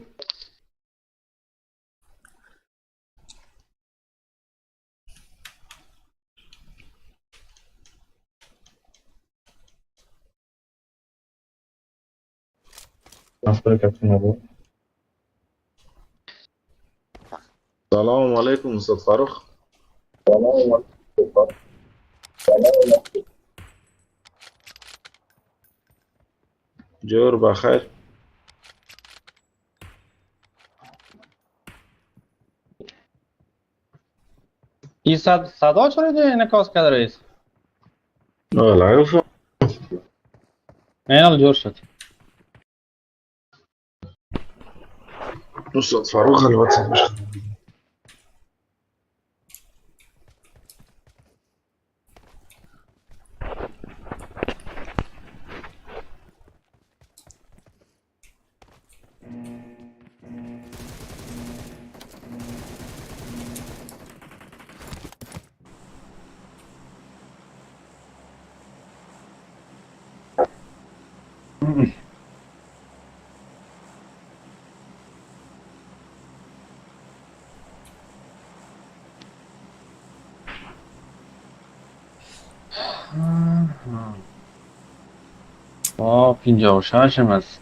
سلام علیکم استاد فرخ. جور بخیر. این صدا چرا ده انعکاس کرده رئیس؟ نه گفتم. نه جور شد. استاد فرخ الواتساب. آه 56 هم است.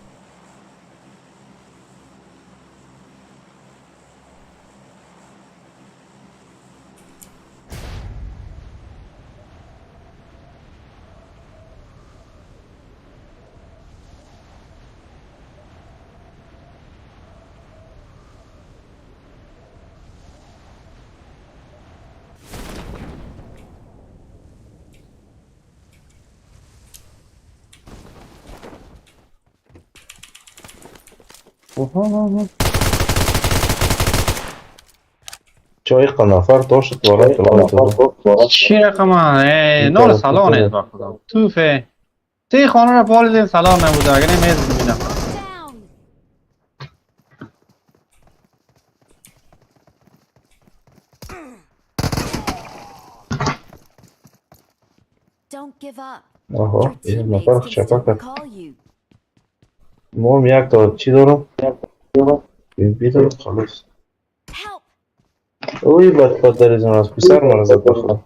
چای قنافر داشت وارد. چی رقم نور سلام نیست با خدا توفه تی خانه را پالیدیم سلام نبوده اگر نمیز میبینم. آها این نفر چپا کرد. مهم یک تا چی دارم؟ بی دارم خلاص. اوی بد بد در از از پسر مرا زد بخدا.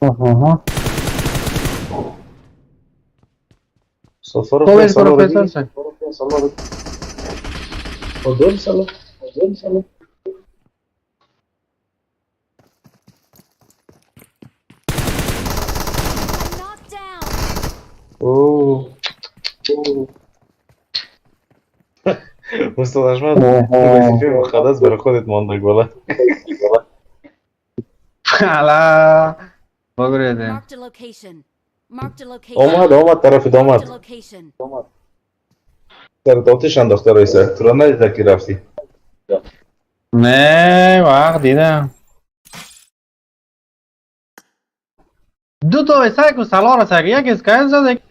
آها سفر پروفسور سلام. اوه استاد احمد وظیفه مقدس برای خودت مانده گله. حالا بگریدیم. اومد طرف داماد سر آتش انداخته رئیسه. تو را ندیده که رفتی؟ نه وقت دیدم دو تا سگ و سلار سگ یک اسکایل زد.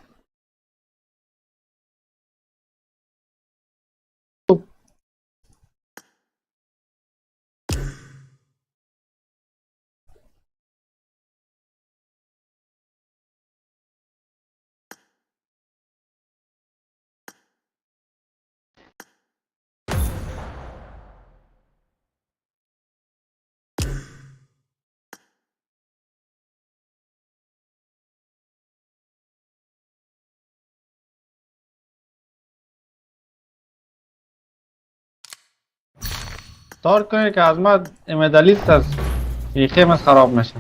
تار کنید که از ما مدالیست است یخیم از خراب میشه.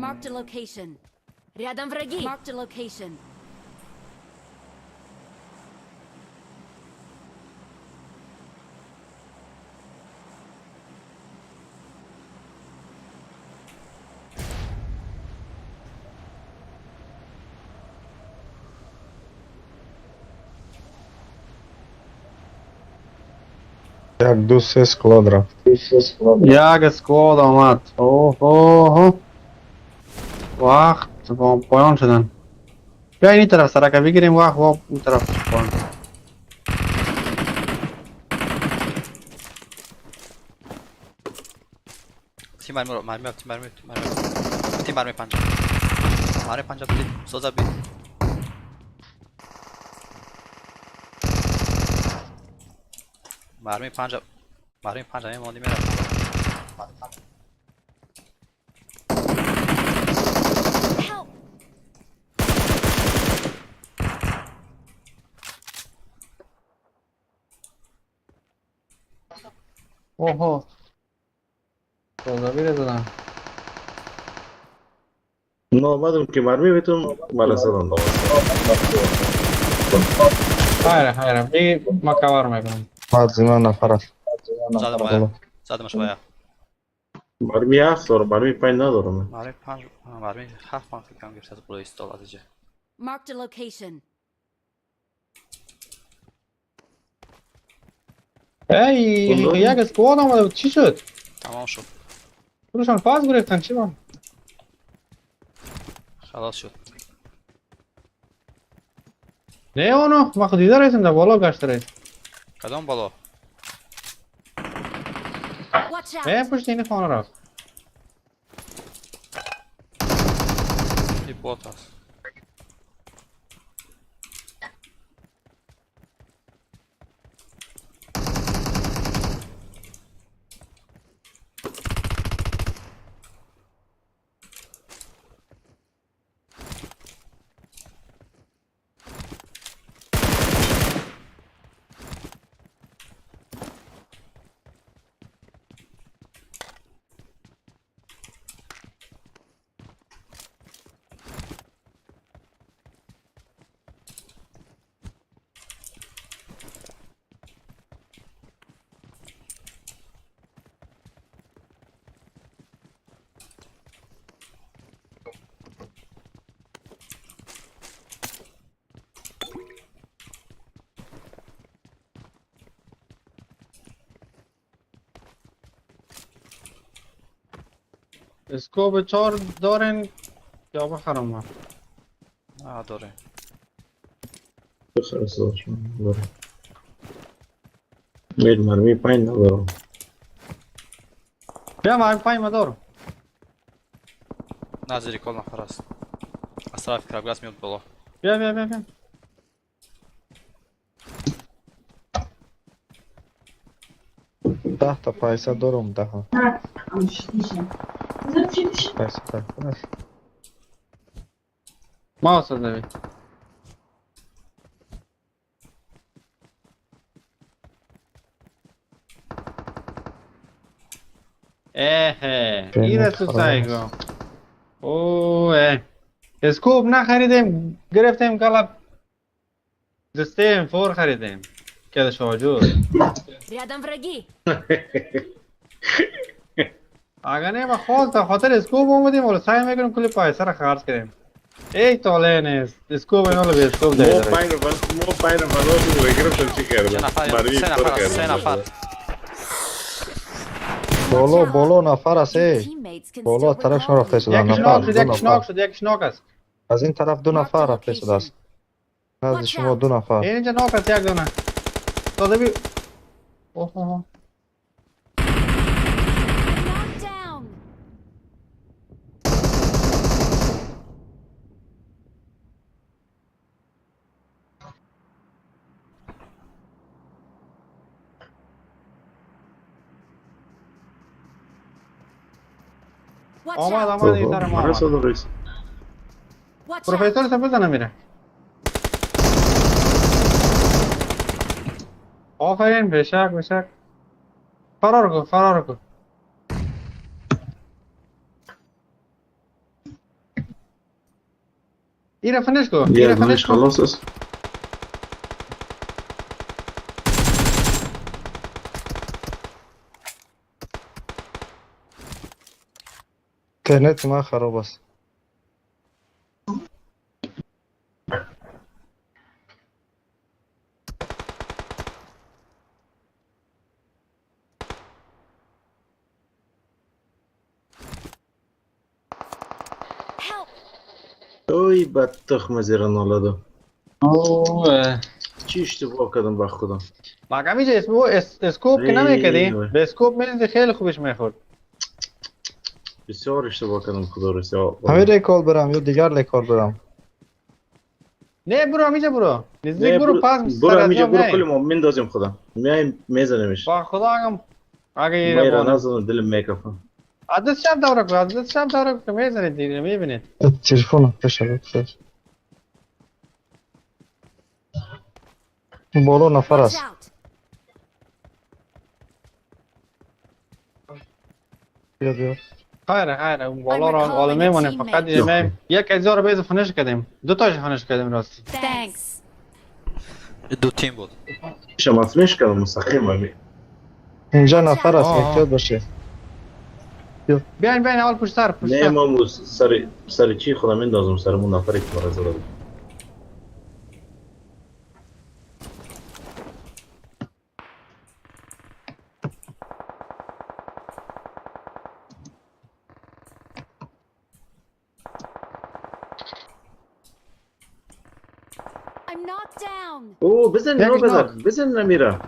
Marked a location. Рядом враги. Marked a location. یک دو سه squad رفت. یک squad آمد. اوه اوه وقت با پایان شدن. بیا این طرف سرک بگیریم وقت با اون طرف پایان. تیم مرمی مرمی تیم مرمی تیم مرمی تیم مرمی پنجاب مرمی پنجاب بید سوزا بید مرمی پنجاب مرمی پنجاب این ماندی میرم. Help! اوه سوزا زدن. نه آمدم که مرمی بهتون مرا زدن. خیره خیره بی ما کور میکنم. بعد من نفر است. زدم بایا زدمش بایا. مرمی هفت دارم، مرمی پنج ندارم. مرمی پنج مرمی هفت من فکر کنم گرفت از بلوی استال از اینجا. Marked a location. ای یک squad آمده بود. چی شد؟ تمام شد. پولشان پاس گرفتن چی با؟ خلاص شد. نه اونو ما خود دیده رسیم در بالا گشت رسیم. کدام بالا؟ Watch out! نه پشت این خانه رفت. این bot هست. scope 4 دارین یا بخرم من؟ نه داره. بخیر دارم. مید مرمی پنج ندارم. بیا من پنج ما دارم. نه زیر کل نفر است. از طرف کربگاس میاد بالا. بیا بیا بیا بیا. ده تا پیسه دارم ده ها. پیسه ده. ما وصل دوی. اه این تو سایگو. اوه scope نخریدیم گرفتیم گلب دسته M4 خریدیم که شاجور. Рядом враги. اگر نه ما خواست در خاطر scope اومدیم ولی سعی میکنیم کلی پیسه را خرج کنیم. ای طالع نیست scope اینا رو به scope مو داریم. پنج رو مو پنج رو بلو گرفتم چی چه کردم؟ نفر؟ مرمی سه پر نفر است. کردم. سه نفر. بالا بالا نفر است. Your ای teammates can بالا still طرف recall شما رفته you. شدن. یکیش نفر knock شد دو یکیش knock نفر شد یکیش knock است. از این طرف دو نفر رفته شده است. نزد شما دو نفر. اینجا knock است یک دونه. داده بی اوه اوه. Knocked down. Watch آمد out! آمد این سر ما مرا آمد. صدا رئیس. Watch out! پروفسور سه بزنه میره. آفرین بشک بشک. فرار کن فرار کن. ایره finish کو، ایره finish کو. خلاص است. اینترنت ما خراب است. Help! اوی بد تخم زیر نالدو. اوه چی اشتباه کردم با خودم. مگه میشه اسمو scope که نمیکردی؟ به scope میزدی خیلی خوبش میخورد. بسیار اشتباه کردم خدا رو سیا. همین recall برم یا دیگر recall برم؟ نه برو همیشه برو. نزدیک برو پس برو همیشه برو، کل ما میندازیم خدا. میایم میزنیمش. با خدا اگم اگه میرا نزدم دلم میکفم. از دست شب دوره کن، از دست شب دوره کن، میزنید دیگه میبینید. تلفن فشل. بالا نفر Watch است. out! بیا بیا. خیره خیره اون بالا رو بالا میمونه فقط دیگه. یک هزار بیز finish کردیم، دو تاش finish کردیم راستی. Thanks. دو تیم بود. شما finish کردم مستقیم همی. اینجا نفر است، آه. احتیاط باشه. بیاین بیاین اول پشت سر، پشت نه سر. ما سر چی خودم میندازم سر اون نفری که مرا زده بود. I'm knocked down. او بزن اینو یک بزن، بزن نمیره.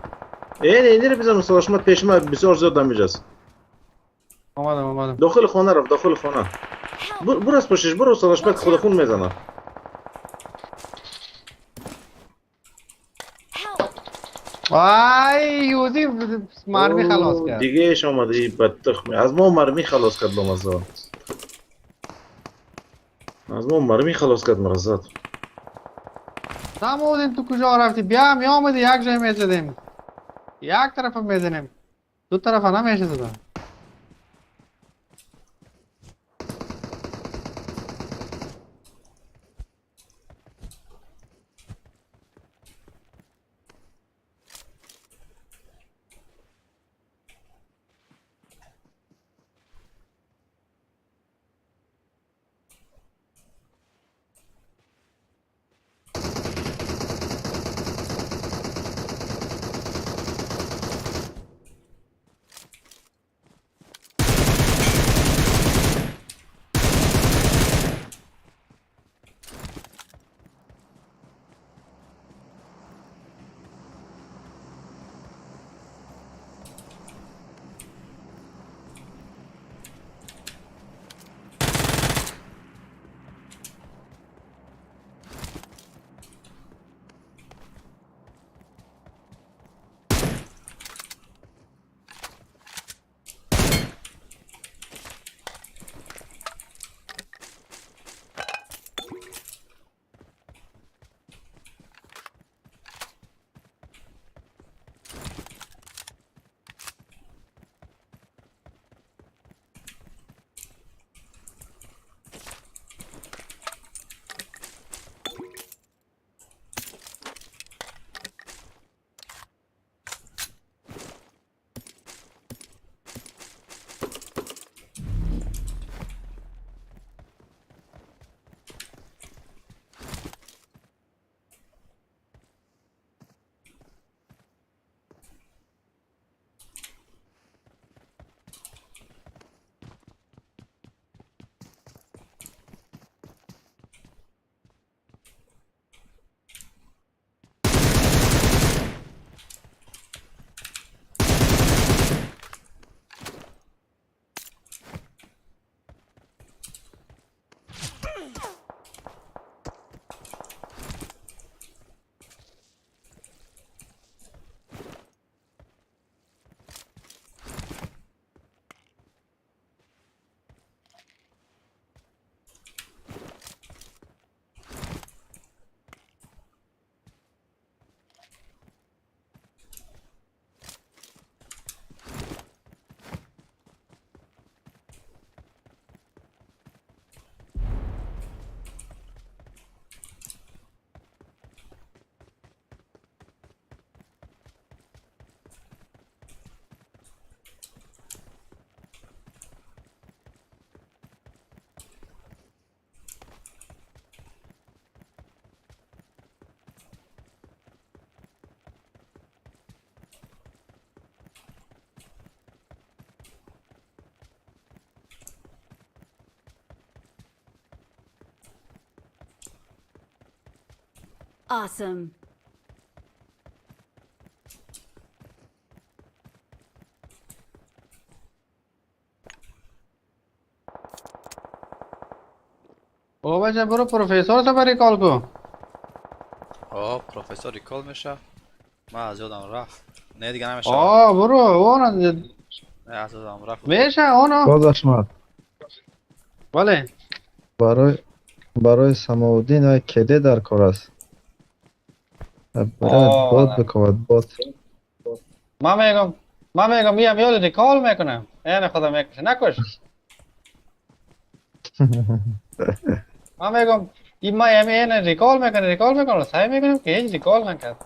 این اینی رو بزن استاد احمد، پیش ما بسیار زیاد damage است. اومدم اومدم. داخل خانه رفت، داخل خانه. Help! برو از پشتش برو استاد احمد، خود خون میزنه. Help! وای یوزی مرمی خلاص کرد. دیگه ایش آمده ای بد تخمی. از ما مرمی خلاص کرد لامزا. از ما مرمی خلاص کرد مرزاد. نمودیم تو کجا رفتی؟ بیا می آمدی یک جای میزدیم، یک طرف میزنیم، دو طرف نمیشه زدن. Awesome. او بچه برو پروفسور تا recall کو. آه پروفسور recall میشه. من از یادم رفت. نه دیگه نمیشه. آه برو اون نه از یادم رفت. میشه اونو. باز احمد. بله. برای سماودین های کده در کار است. برای باد بکود باد. من میگم میم یاد recall میکنم. این خدا میکشه نکش. من میگم این ما این recall میکنه سعی میکنم که هیچ recall نکرد.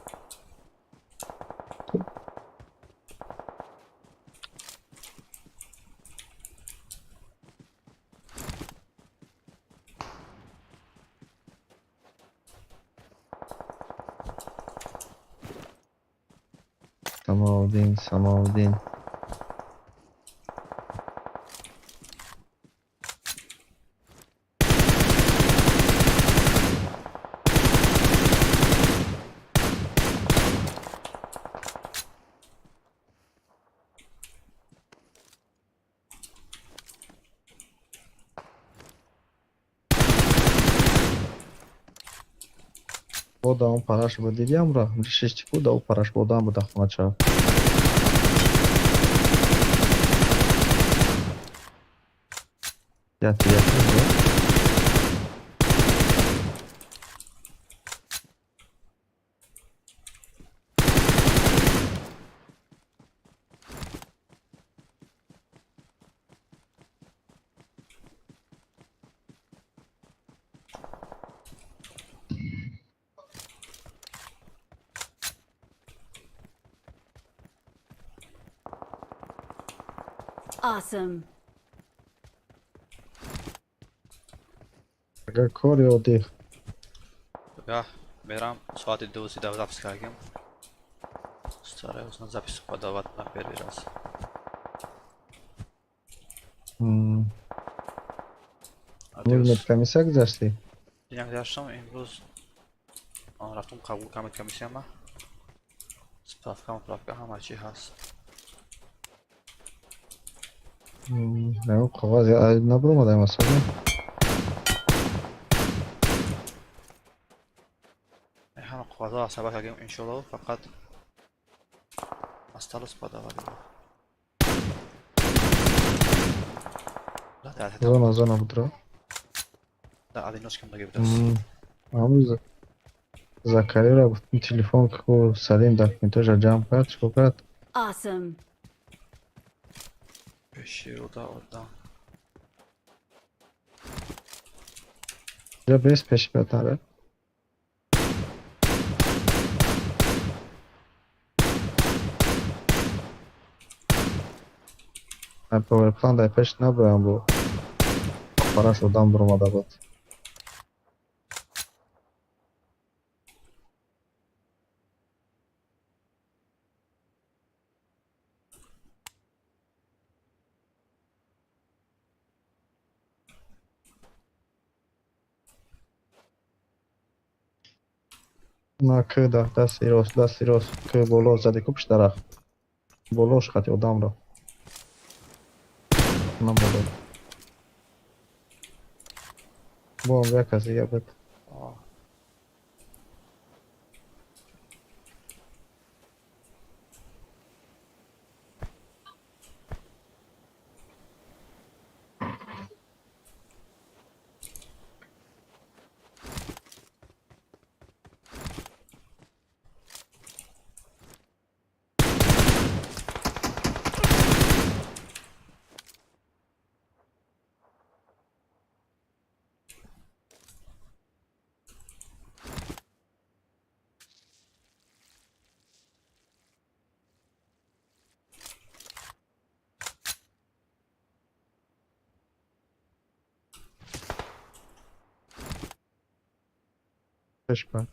سماودین با اون پرش بود دیدیم را شش بود او پرش بودم بود خونه چرا یکی Awesome. اگر کاری عادی میرم ساعت 2:30 запись кардем. Стараюсь на запись подавать на первый раз. медкомиссия گذشتی؟ گذشتم امروز. رفتم قبول کردم комиссия ما. справка همه چی هست. نه کاغذ نبرومدم اصلا. همه کاغذها سبا کردیم انشالله فقط осталось подавать. زона بود را. Да, одиночкам нагибдас. امروز زکریا را گفتم تلفن که سلیم دکمنتاش را جمع کرد چیکار کرد؟ Awesome. پیش رو یا بیس پیش بیاد نره. من پاور پلان در پیش نبرم بو پرش آدم برآمده بود. نه که در دست راست که بالا زده کو پشت درخت بالاش خطی آدم را نه بالا با هم یک کسی دیگه بود.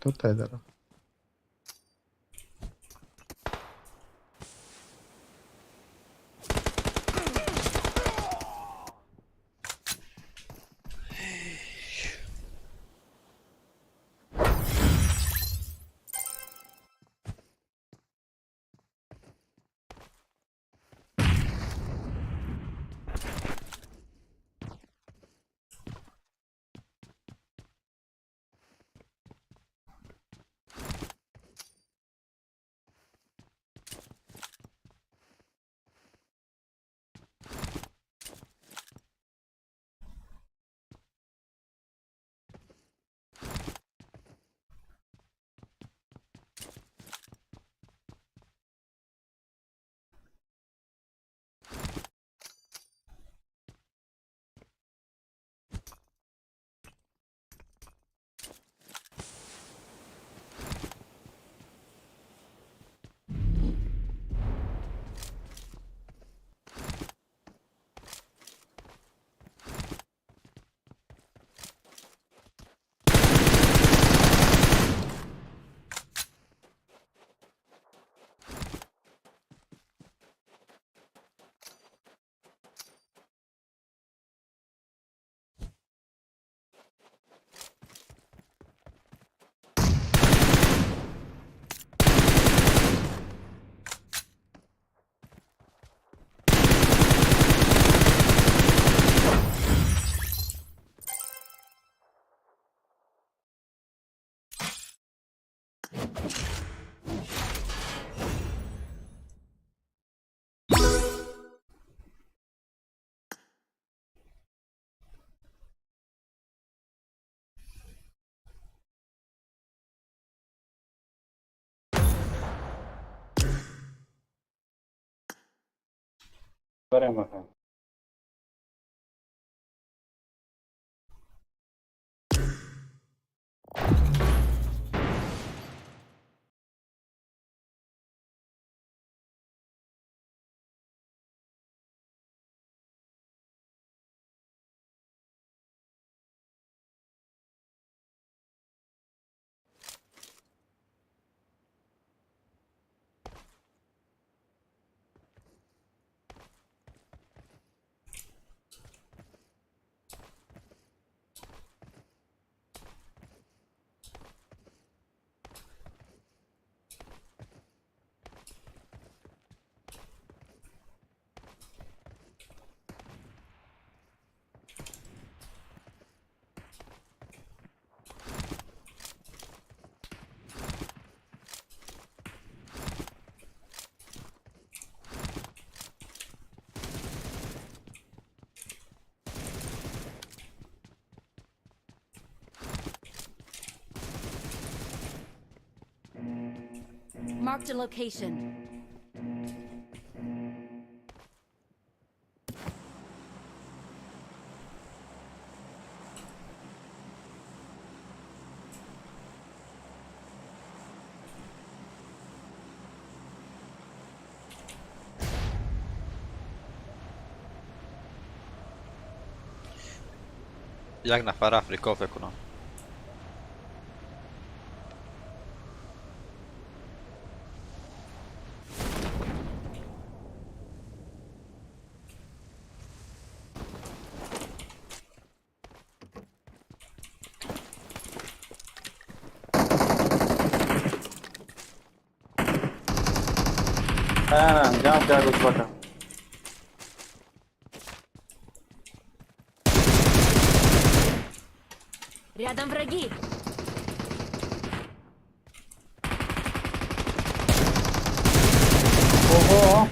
تو تای دارم. بریم بخیر. Marked a location. یک نفر افریقا فکر کنم. نه جمع کرد بکن. Рядом враги. اوه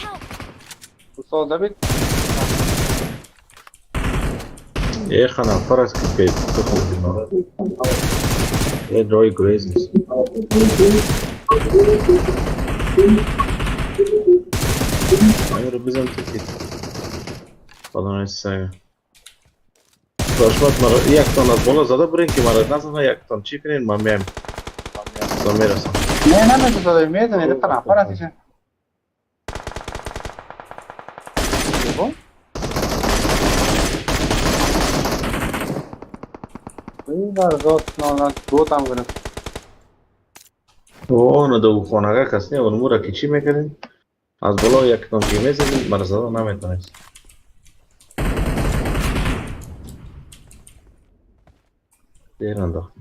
Help! استاد دبید. یه نفر است که پیدا خوب یه درای گریز نیست. این رو بزن تو که خدا سگه داشمت مرا یک تان از بالا زده برین که مرا نزنه، یک تان چی کنین من میم تا میرسم. نه نه نه زده میزنه ده نفر هستیشه. این ذات نه دو تام گرفت. اون دو خانه کس نه اون مورا که چی میکردین از بالا یک تان که میزدین مرا زده نمیتونست. دیر انداخت.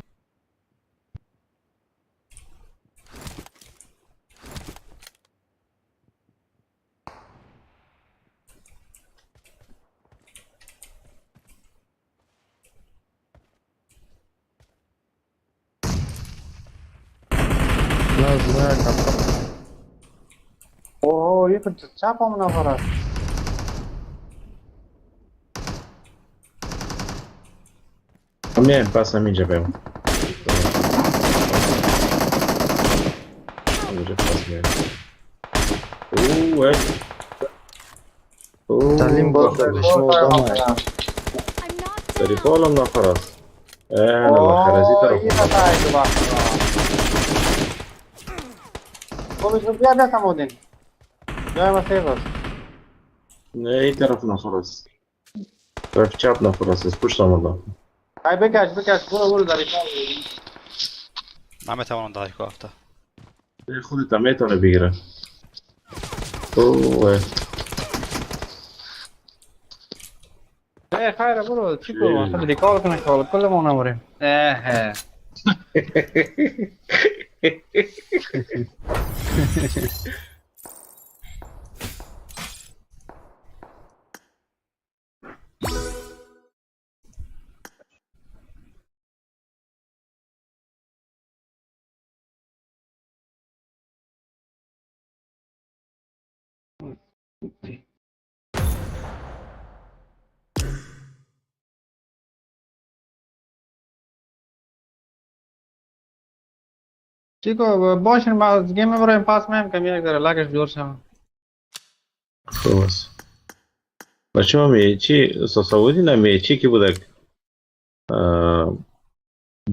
اوه یه چپ هم نفر است. میایم پس هم اینجا بیم. اینجا پس میایم. اوه اوه تعلیم باز در شما دامه. I'm not در down. بالم نفر است. نه خرزی طرف. یه نفر است. خب بیا بیا سمودین. جای ما سیف است. نه این طرف نفر است. طرف چپ نفر است. از پشت آمده. ای بکش بکش برو برو در نمیتوانم در افته. خودت هم میتونه بگیره. اوه ای خیر برو چی کنم اصلا ریکال کنه کال کل ما نموریم. اه چیکو باشین باز گیم برایم پاس میم کمی یک ذره لگش جور شم. خوب است. بچه ما میچی ساساودی نه میچی که بودک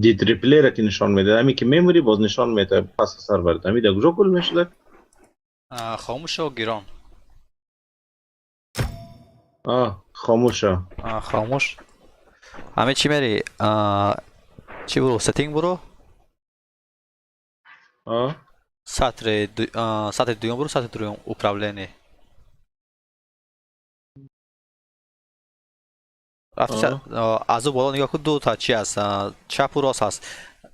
دی تریپلی را که نشان میده همی که میموری باز نشان میده پس سر برد همی در کجا گل میشده؟ خاموش و گیران. خاموشه. خاموش. همه چی میری؟ چی برو؟ ستینگ برو؟ سطر دوم برو، سطر دوم управление. رفتی از او بالا نگاه کن، دو تا چی هست، چپ و راست هست.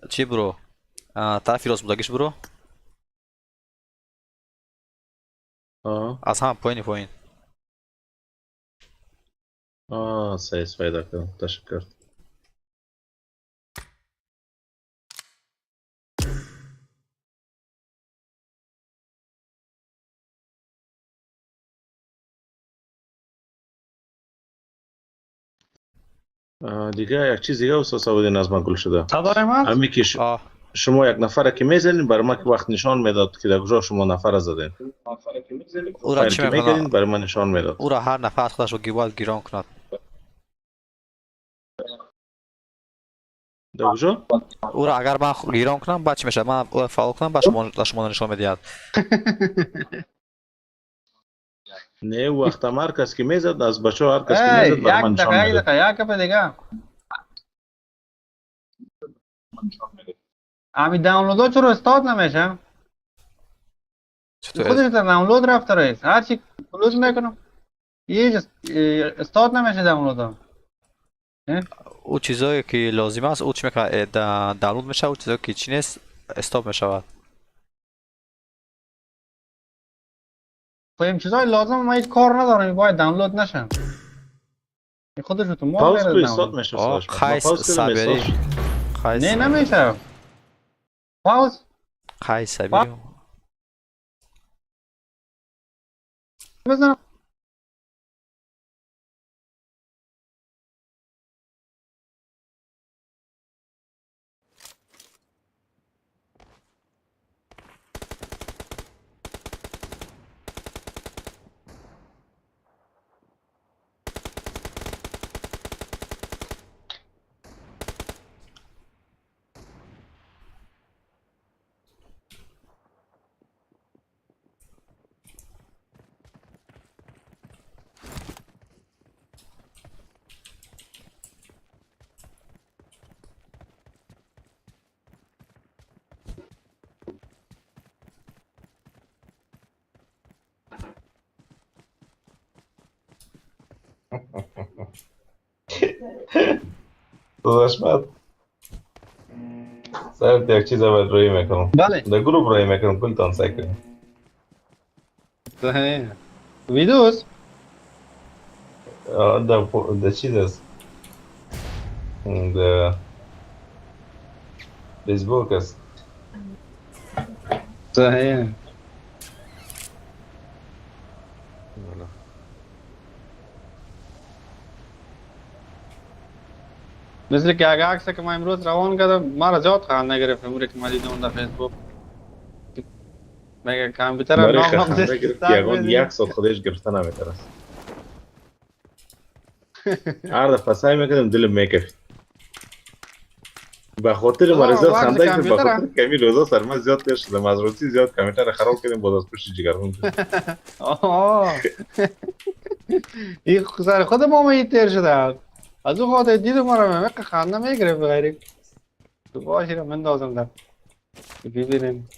چی برو؟ طرف راست بودگیش برو. از هم پایین پایین. سایز پیدا کردم، تشکر. دیگه یک چیز دیگه استاد سعودی از من گل شده. همی که شما یک نفر که میزنین بر ما که وقت نشان میداد که در کجا شما نفر زدین. او را چی میکنین بر من نشان میداد. او را هر نفر از خودش رو باید گیران کند. در کجا؟ او را اگر من گیران کنم بعد چی میشه؟ من او را فعال کنم بعد شما نشان میدهد. نه وقت هر کس که میزد از بچه هر کس که میزد بر من نشان میداد. یک دقیقه یک دقیقه دیگه امی دانلود چرا استاد نمیشه؟ خودش در دانلود رفته رئیس، هر چی کلوز میکنم یه استاد نمیشه دانلود. او چیزایی که لازم است او چی میکنه دانلود میشه، او چیزایی که چی نیست استاپ میشود. خب این چیزای لازم ما هیچ کار ندارم، باید دانلود نشن. خودش تو ما پاوز کو استاد میشه. قیس صابری. نه نمیشه. پاوز قیس صابری بزن. داداش من سر یک چیز اول روی میکنم. بله در گروه روی میکنم کلتان سعی کنیم. ویدوز در چیز است، در فیسبوک است. صحیح. مثل که اگه عکس که ما امروز روان کردم ما را زیاد خنده گرفت امروز که ما دیدم در فیسبوک. مگه کامپیوتر نام خنده گرفت یگان یک سال خودش گرفته نمیترس. هر دفعه سعی میکردم دلم میکفید. به خاطر مرزاد خنده گرفت، به خاطر کمی روزا سر من زیاد تیر شدم از روزی زیاد کامپیوتر خراب کردیم باز از پشت جگرخون شد. این سر خود ما می تیر شده. از او خاطر دیدم ما را میگه خنده میگرفت غیری. تو باشی را من دازم در ببینیم.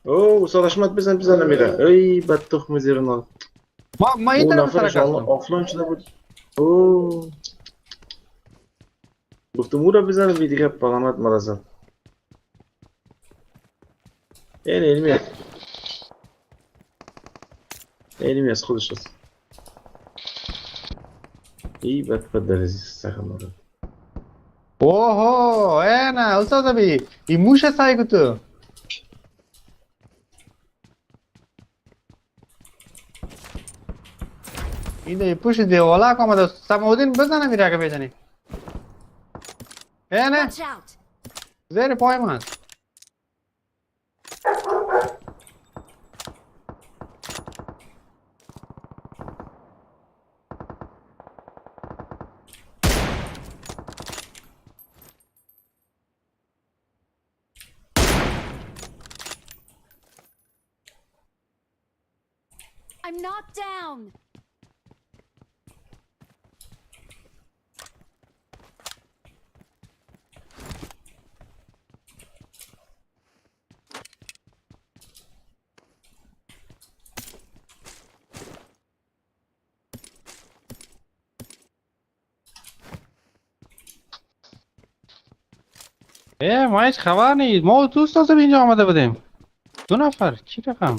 او استاد حشمت بزن بزن میره. ای بد تخم زیر نان. ما این طرف سرک هستم. آفلاین شده بود. او گفتم او را بزنم دیگه پلانات مرا زد. این علمی است. علمی از خودش است. ای بد درزی سخم دارد. اوه ای نه استاد بی این موش سعی تو. این پشت دیوالا که آمده سمودین بزنه میره که بزنی. ای نه زیر پای من. I'm knocked down. اه ما هیچ خبر نیست. ما دوست تازه به اینجا آمده بودیم. دو نفر چی رقم؟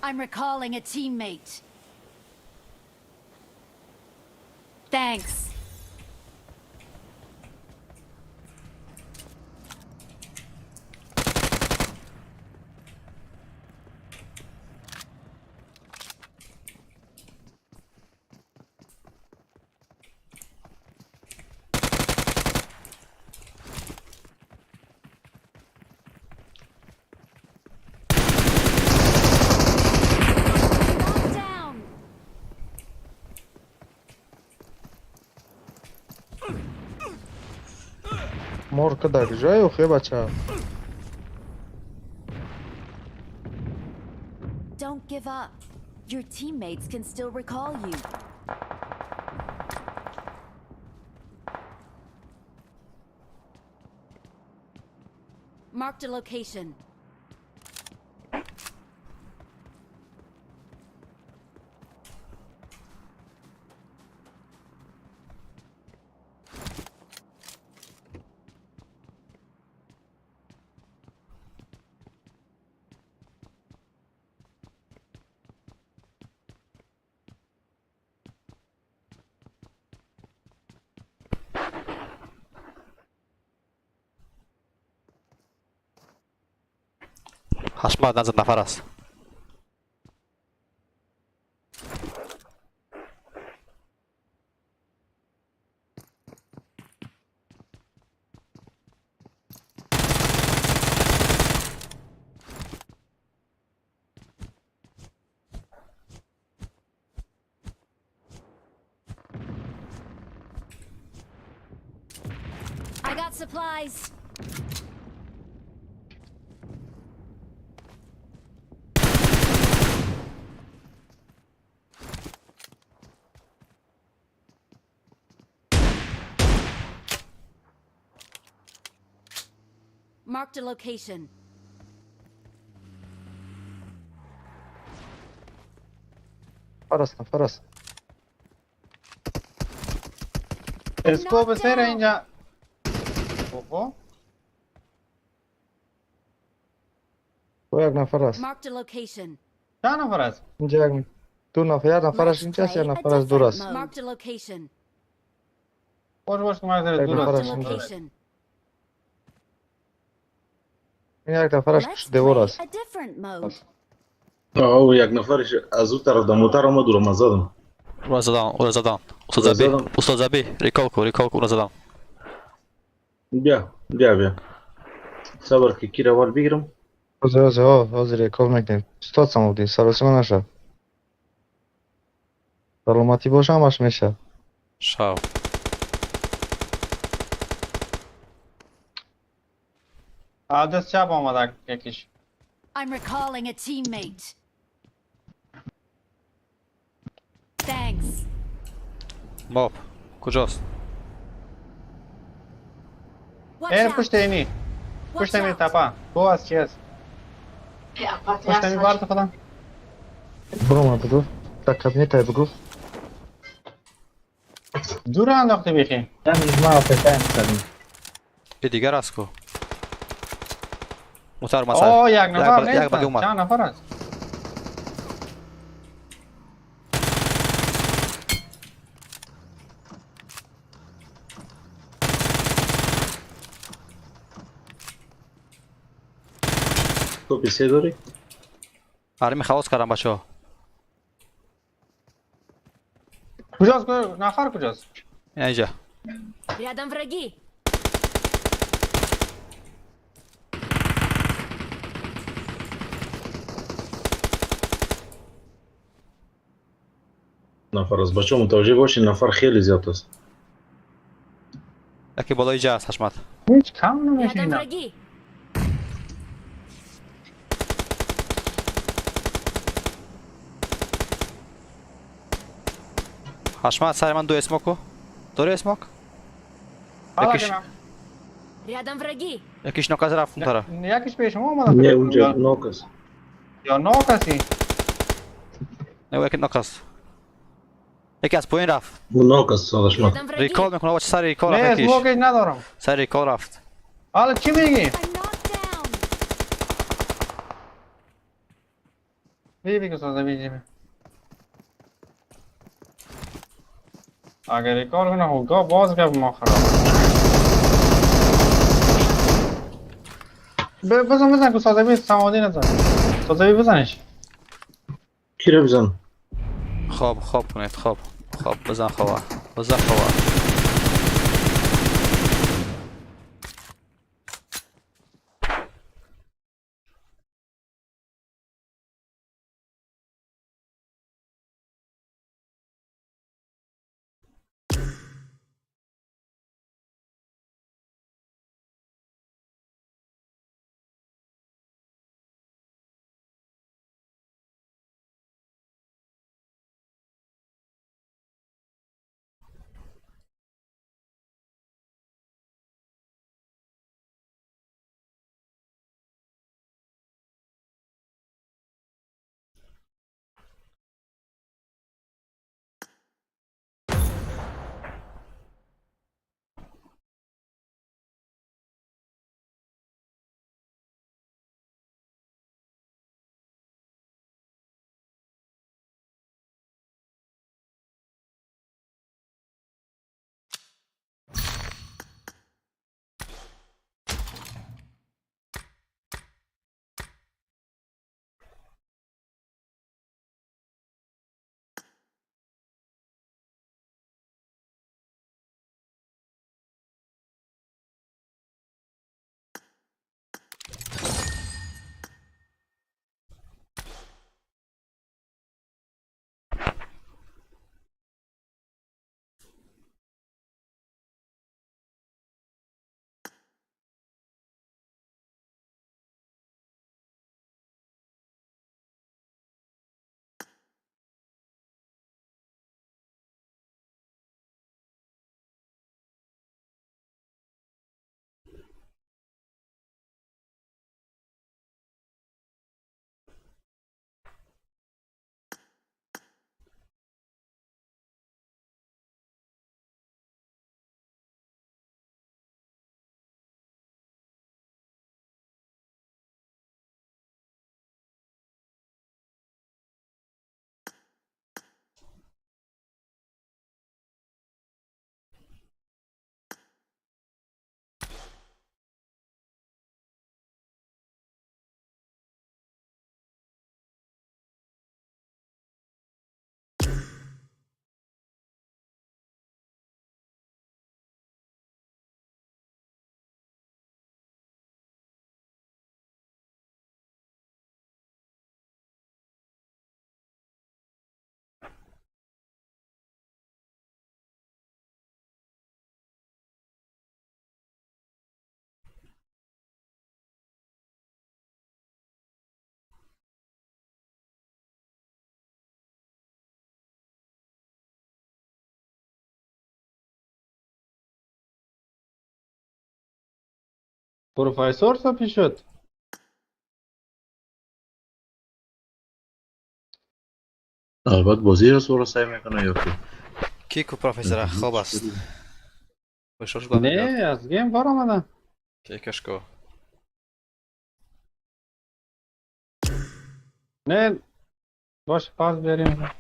I'm recalling a teammate. Thanks. مارک در جای و خیلی بچه. Don't give up. Your teammates can still recall you. Marked a location. حشمات نزد نفر است. I got supplies. Marked a location. فرس فرس. اسکوپ سر اینجا. اوه یک نفر است. Marked a location. چند نفر است؟ اینجا یک دو نفر، یک نفرش اینجاست، یک نفر از دور است. Marked a location. باش باش که من دور است. این یک نفرش پشت دیوار است. آه یک نفرش از اون طرف موتر آمد رو زدم. او زدم، او زدم. استاد زبی، استاد زبی، recall کو، recall کو، او زدم. بیا بیا بیا. صبر که کی روال بگیرم. حاضر حاضر حاضر recall میکنیم. استاد سمودی سراسیمه نشه. سلامتی باشه همش میشه. شاو. دست چپ آمده یکیش. I'm recalling a teammate. Thanks. ماب کجاست؟ ای پشت اینی. پشت اینی تپه. کو از چی است؟ پشت اینی بارت خودم. برو من بگو. تا کابینت بگو. دور انداختی بیخی. ما پسند. ای دیگر است کو. موتر مسئله. اوه یک نفر نیست. چند نفر است؟ تو پیسه داری؟ آره می خلاص کردم بچه‌ها. کجاست؟ نفر کجاست؟ اینجا. Рядом враги. نفر است بچه متوجه باشین نفر خیلی زیاد است. یکی بالای اینجا است حشمت. هیچ کم نمیشه اینا. حشمت سر من دو اسموکو. داره اسموک؟ یکیش Рядом враги. یکیش ناکس رفت اون طرف. یکیش پیش ما اومد. نه اونجا ناکس. یا ناکسی؟ نه یکی ناکس. یکی از پایین رفت. اون ناکس حشمت. recall میکنه بچه سر recall رفت. نه smoke ندارم. سر recall رفت. حالا چی میگی؟ بی بی سازه بی اگر recall کنه هوگا باز گفت ما خراب. بزن بزن که سازه سمادی نزن. سازه بزنش. کی رو بزن؟ خواب خواب کنید خواب خواب بزن خواب بزن خواب. پروفسور سپی شد. البته بازی را سورا سعی میکنه یا که کی کو پروفسور خواب است. خوشحال نه از گیم بار آمدم. کی کشکو. نه باش پاس بریم.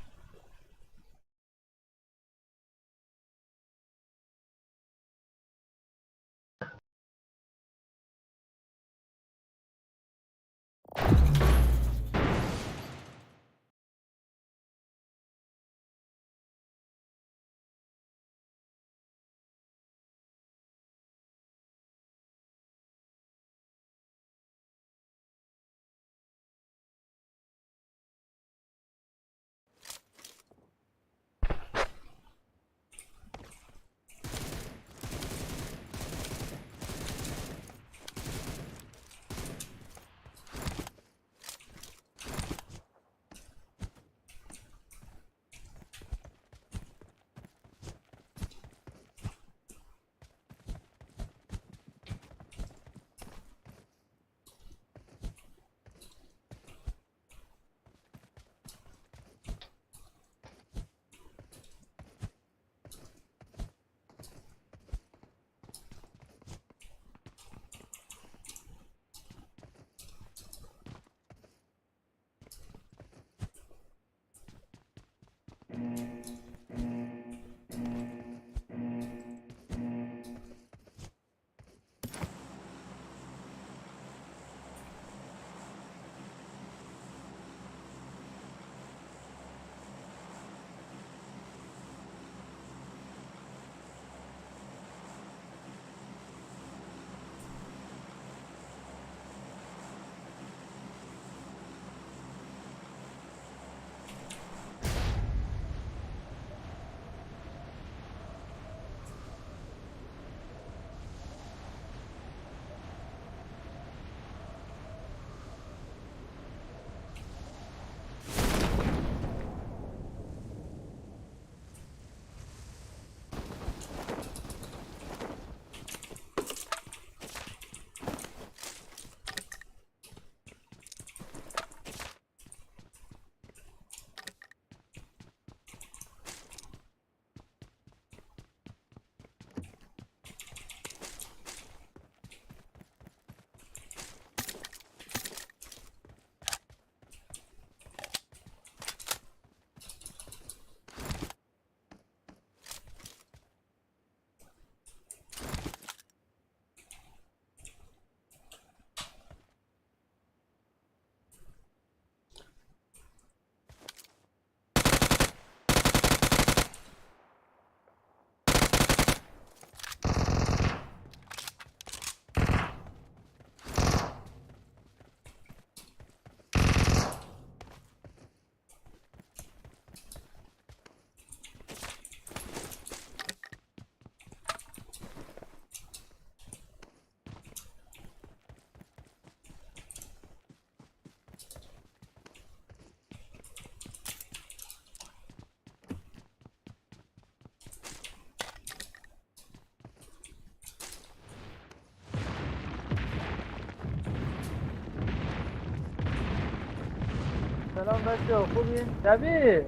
سلام بچه خوبی؟ دبی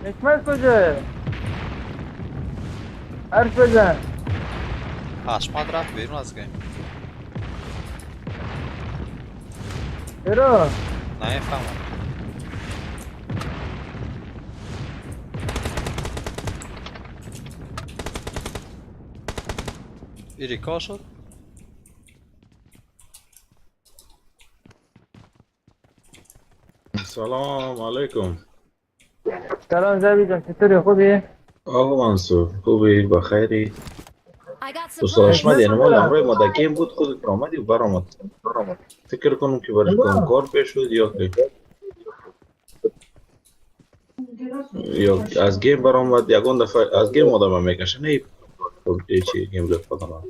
حکمت کجا؟ حرف بزن. حشمت رفت بیرون از گیم. چرا؟ نمیفهمم. ایریکا شد؟ سلام علیکم. سلام زبی جان، چطوری؟ خوبی؟ آقا منصور خوبی؟ بخیری؟ I got دوست supplies. حشمت اینمال همراه ما در گیم بود، خودت آمدی و برآمد. فکر کنم که برای کدام کار پیش شد یا که یا از گیم برآمد. یگان دفعه از گیم آدم میکشه نه چی گیم لپ آدم.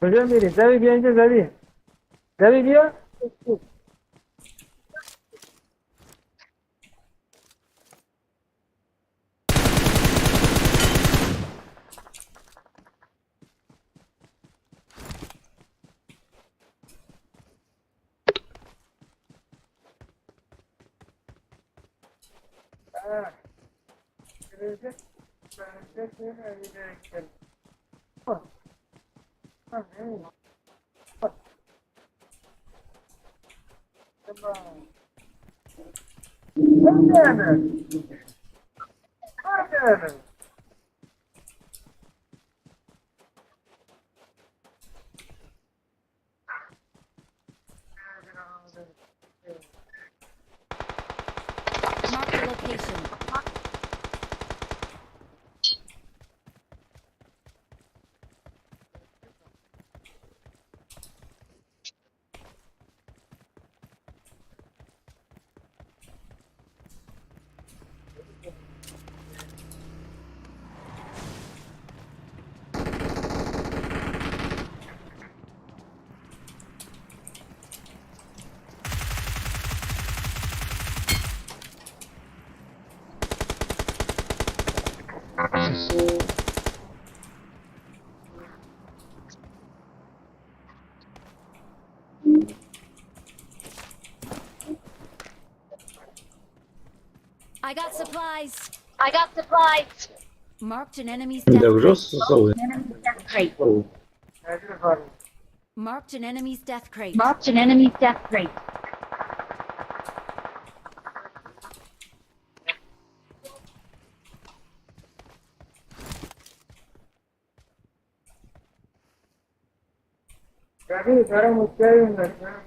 کجا میری؟ زوی بیا اینجا زوی. زوی بیا. Mark the location. I got supplies. I got supplies. Marked an enemy's death کجاست crate. زوی؟ Crate. Marked an enemy's death crate. Marked an enemy's death crate. زدی دارم مشکلی ندارم.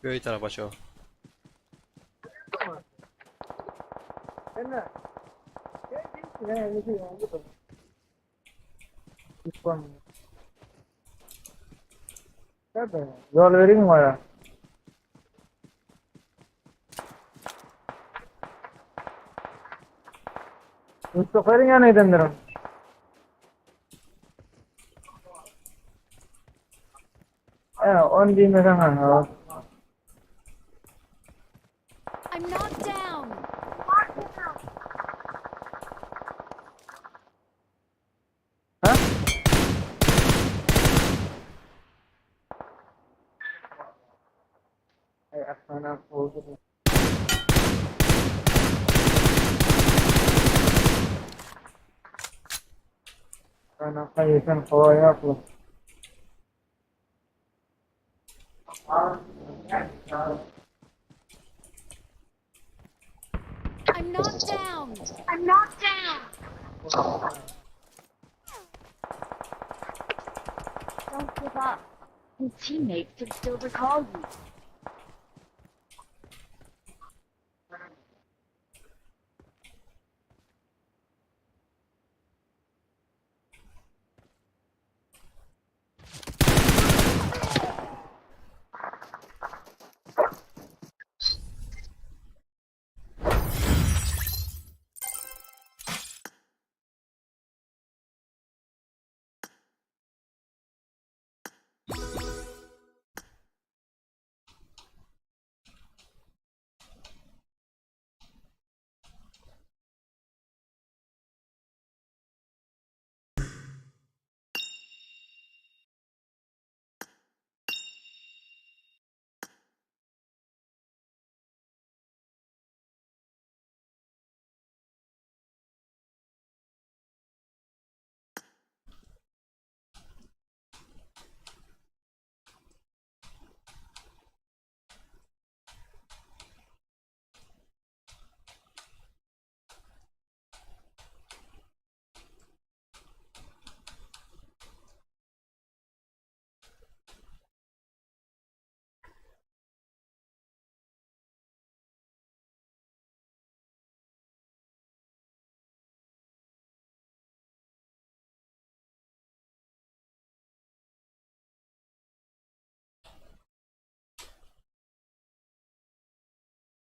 بیا این طرف بچه ها. نه نه نه. Yol vereyim mi bana? Mustafa'nın yanına gidelim. Evet, 10 diyeyim ha. I'm knocked down. Ha? Ey aslanım oldu. أنا خايف قوايا أطلع. I'm knocked down. I'm knocked down. Don't give up. Your teammates can still recall you.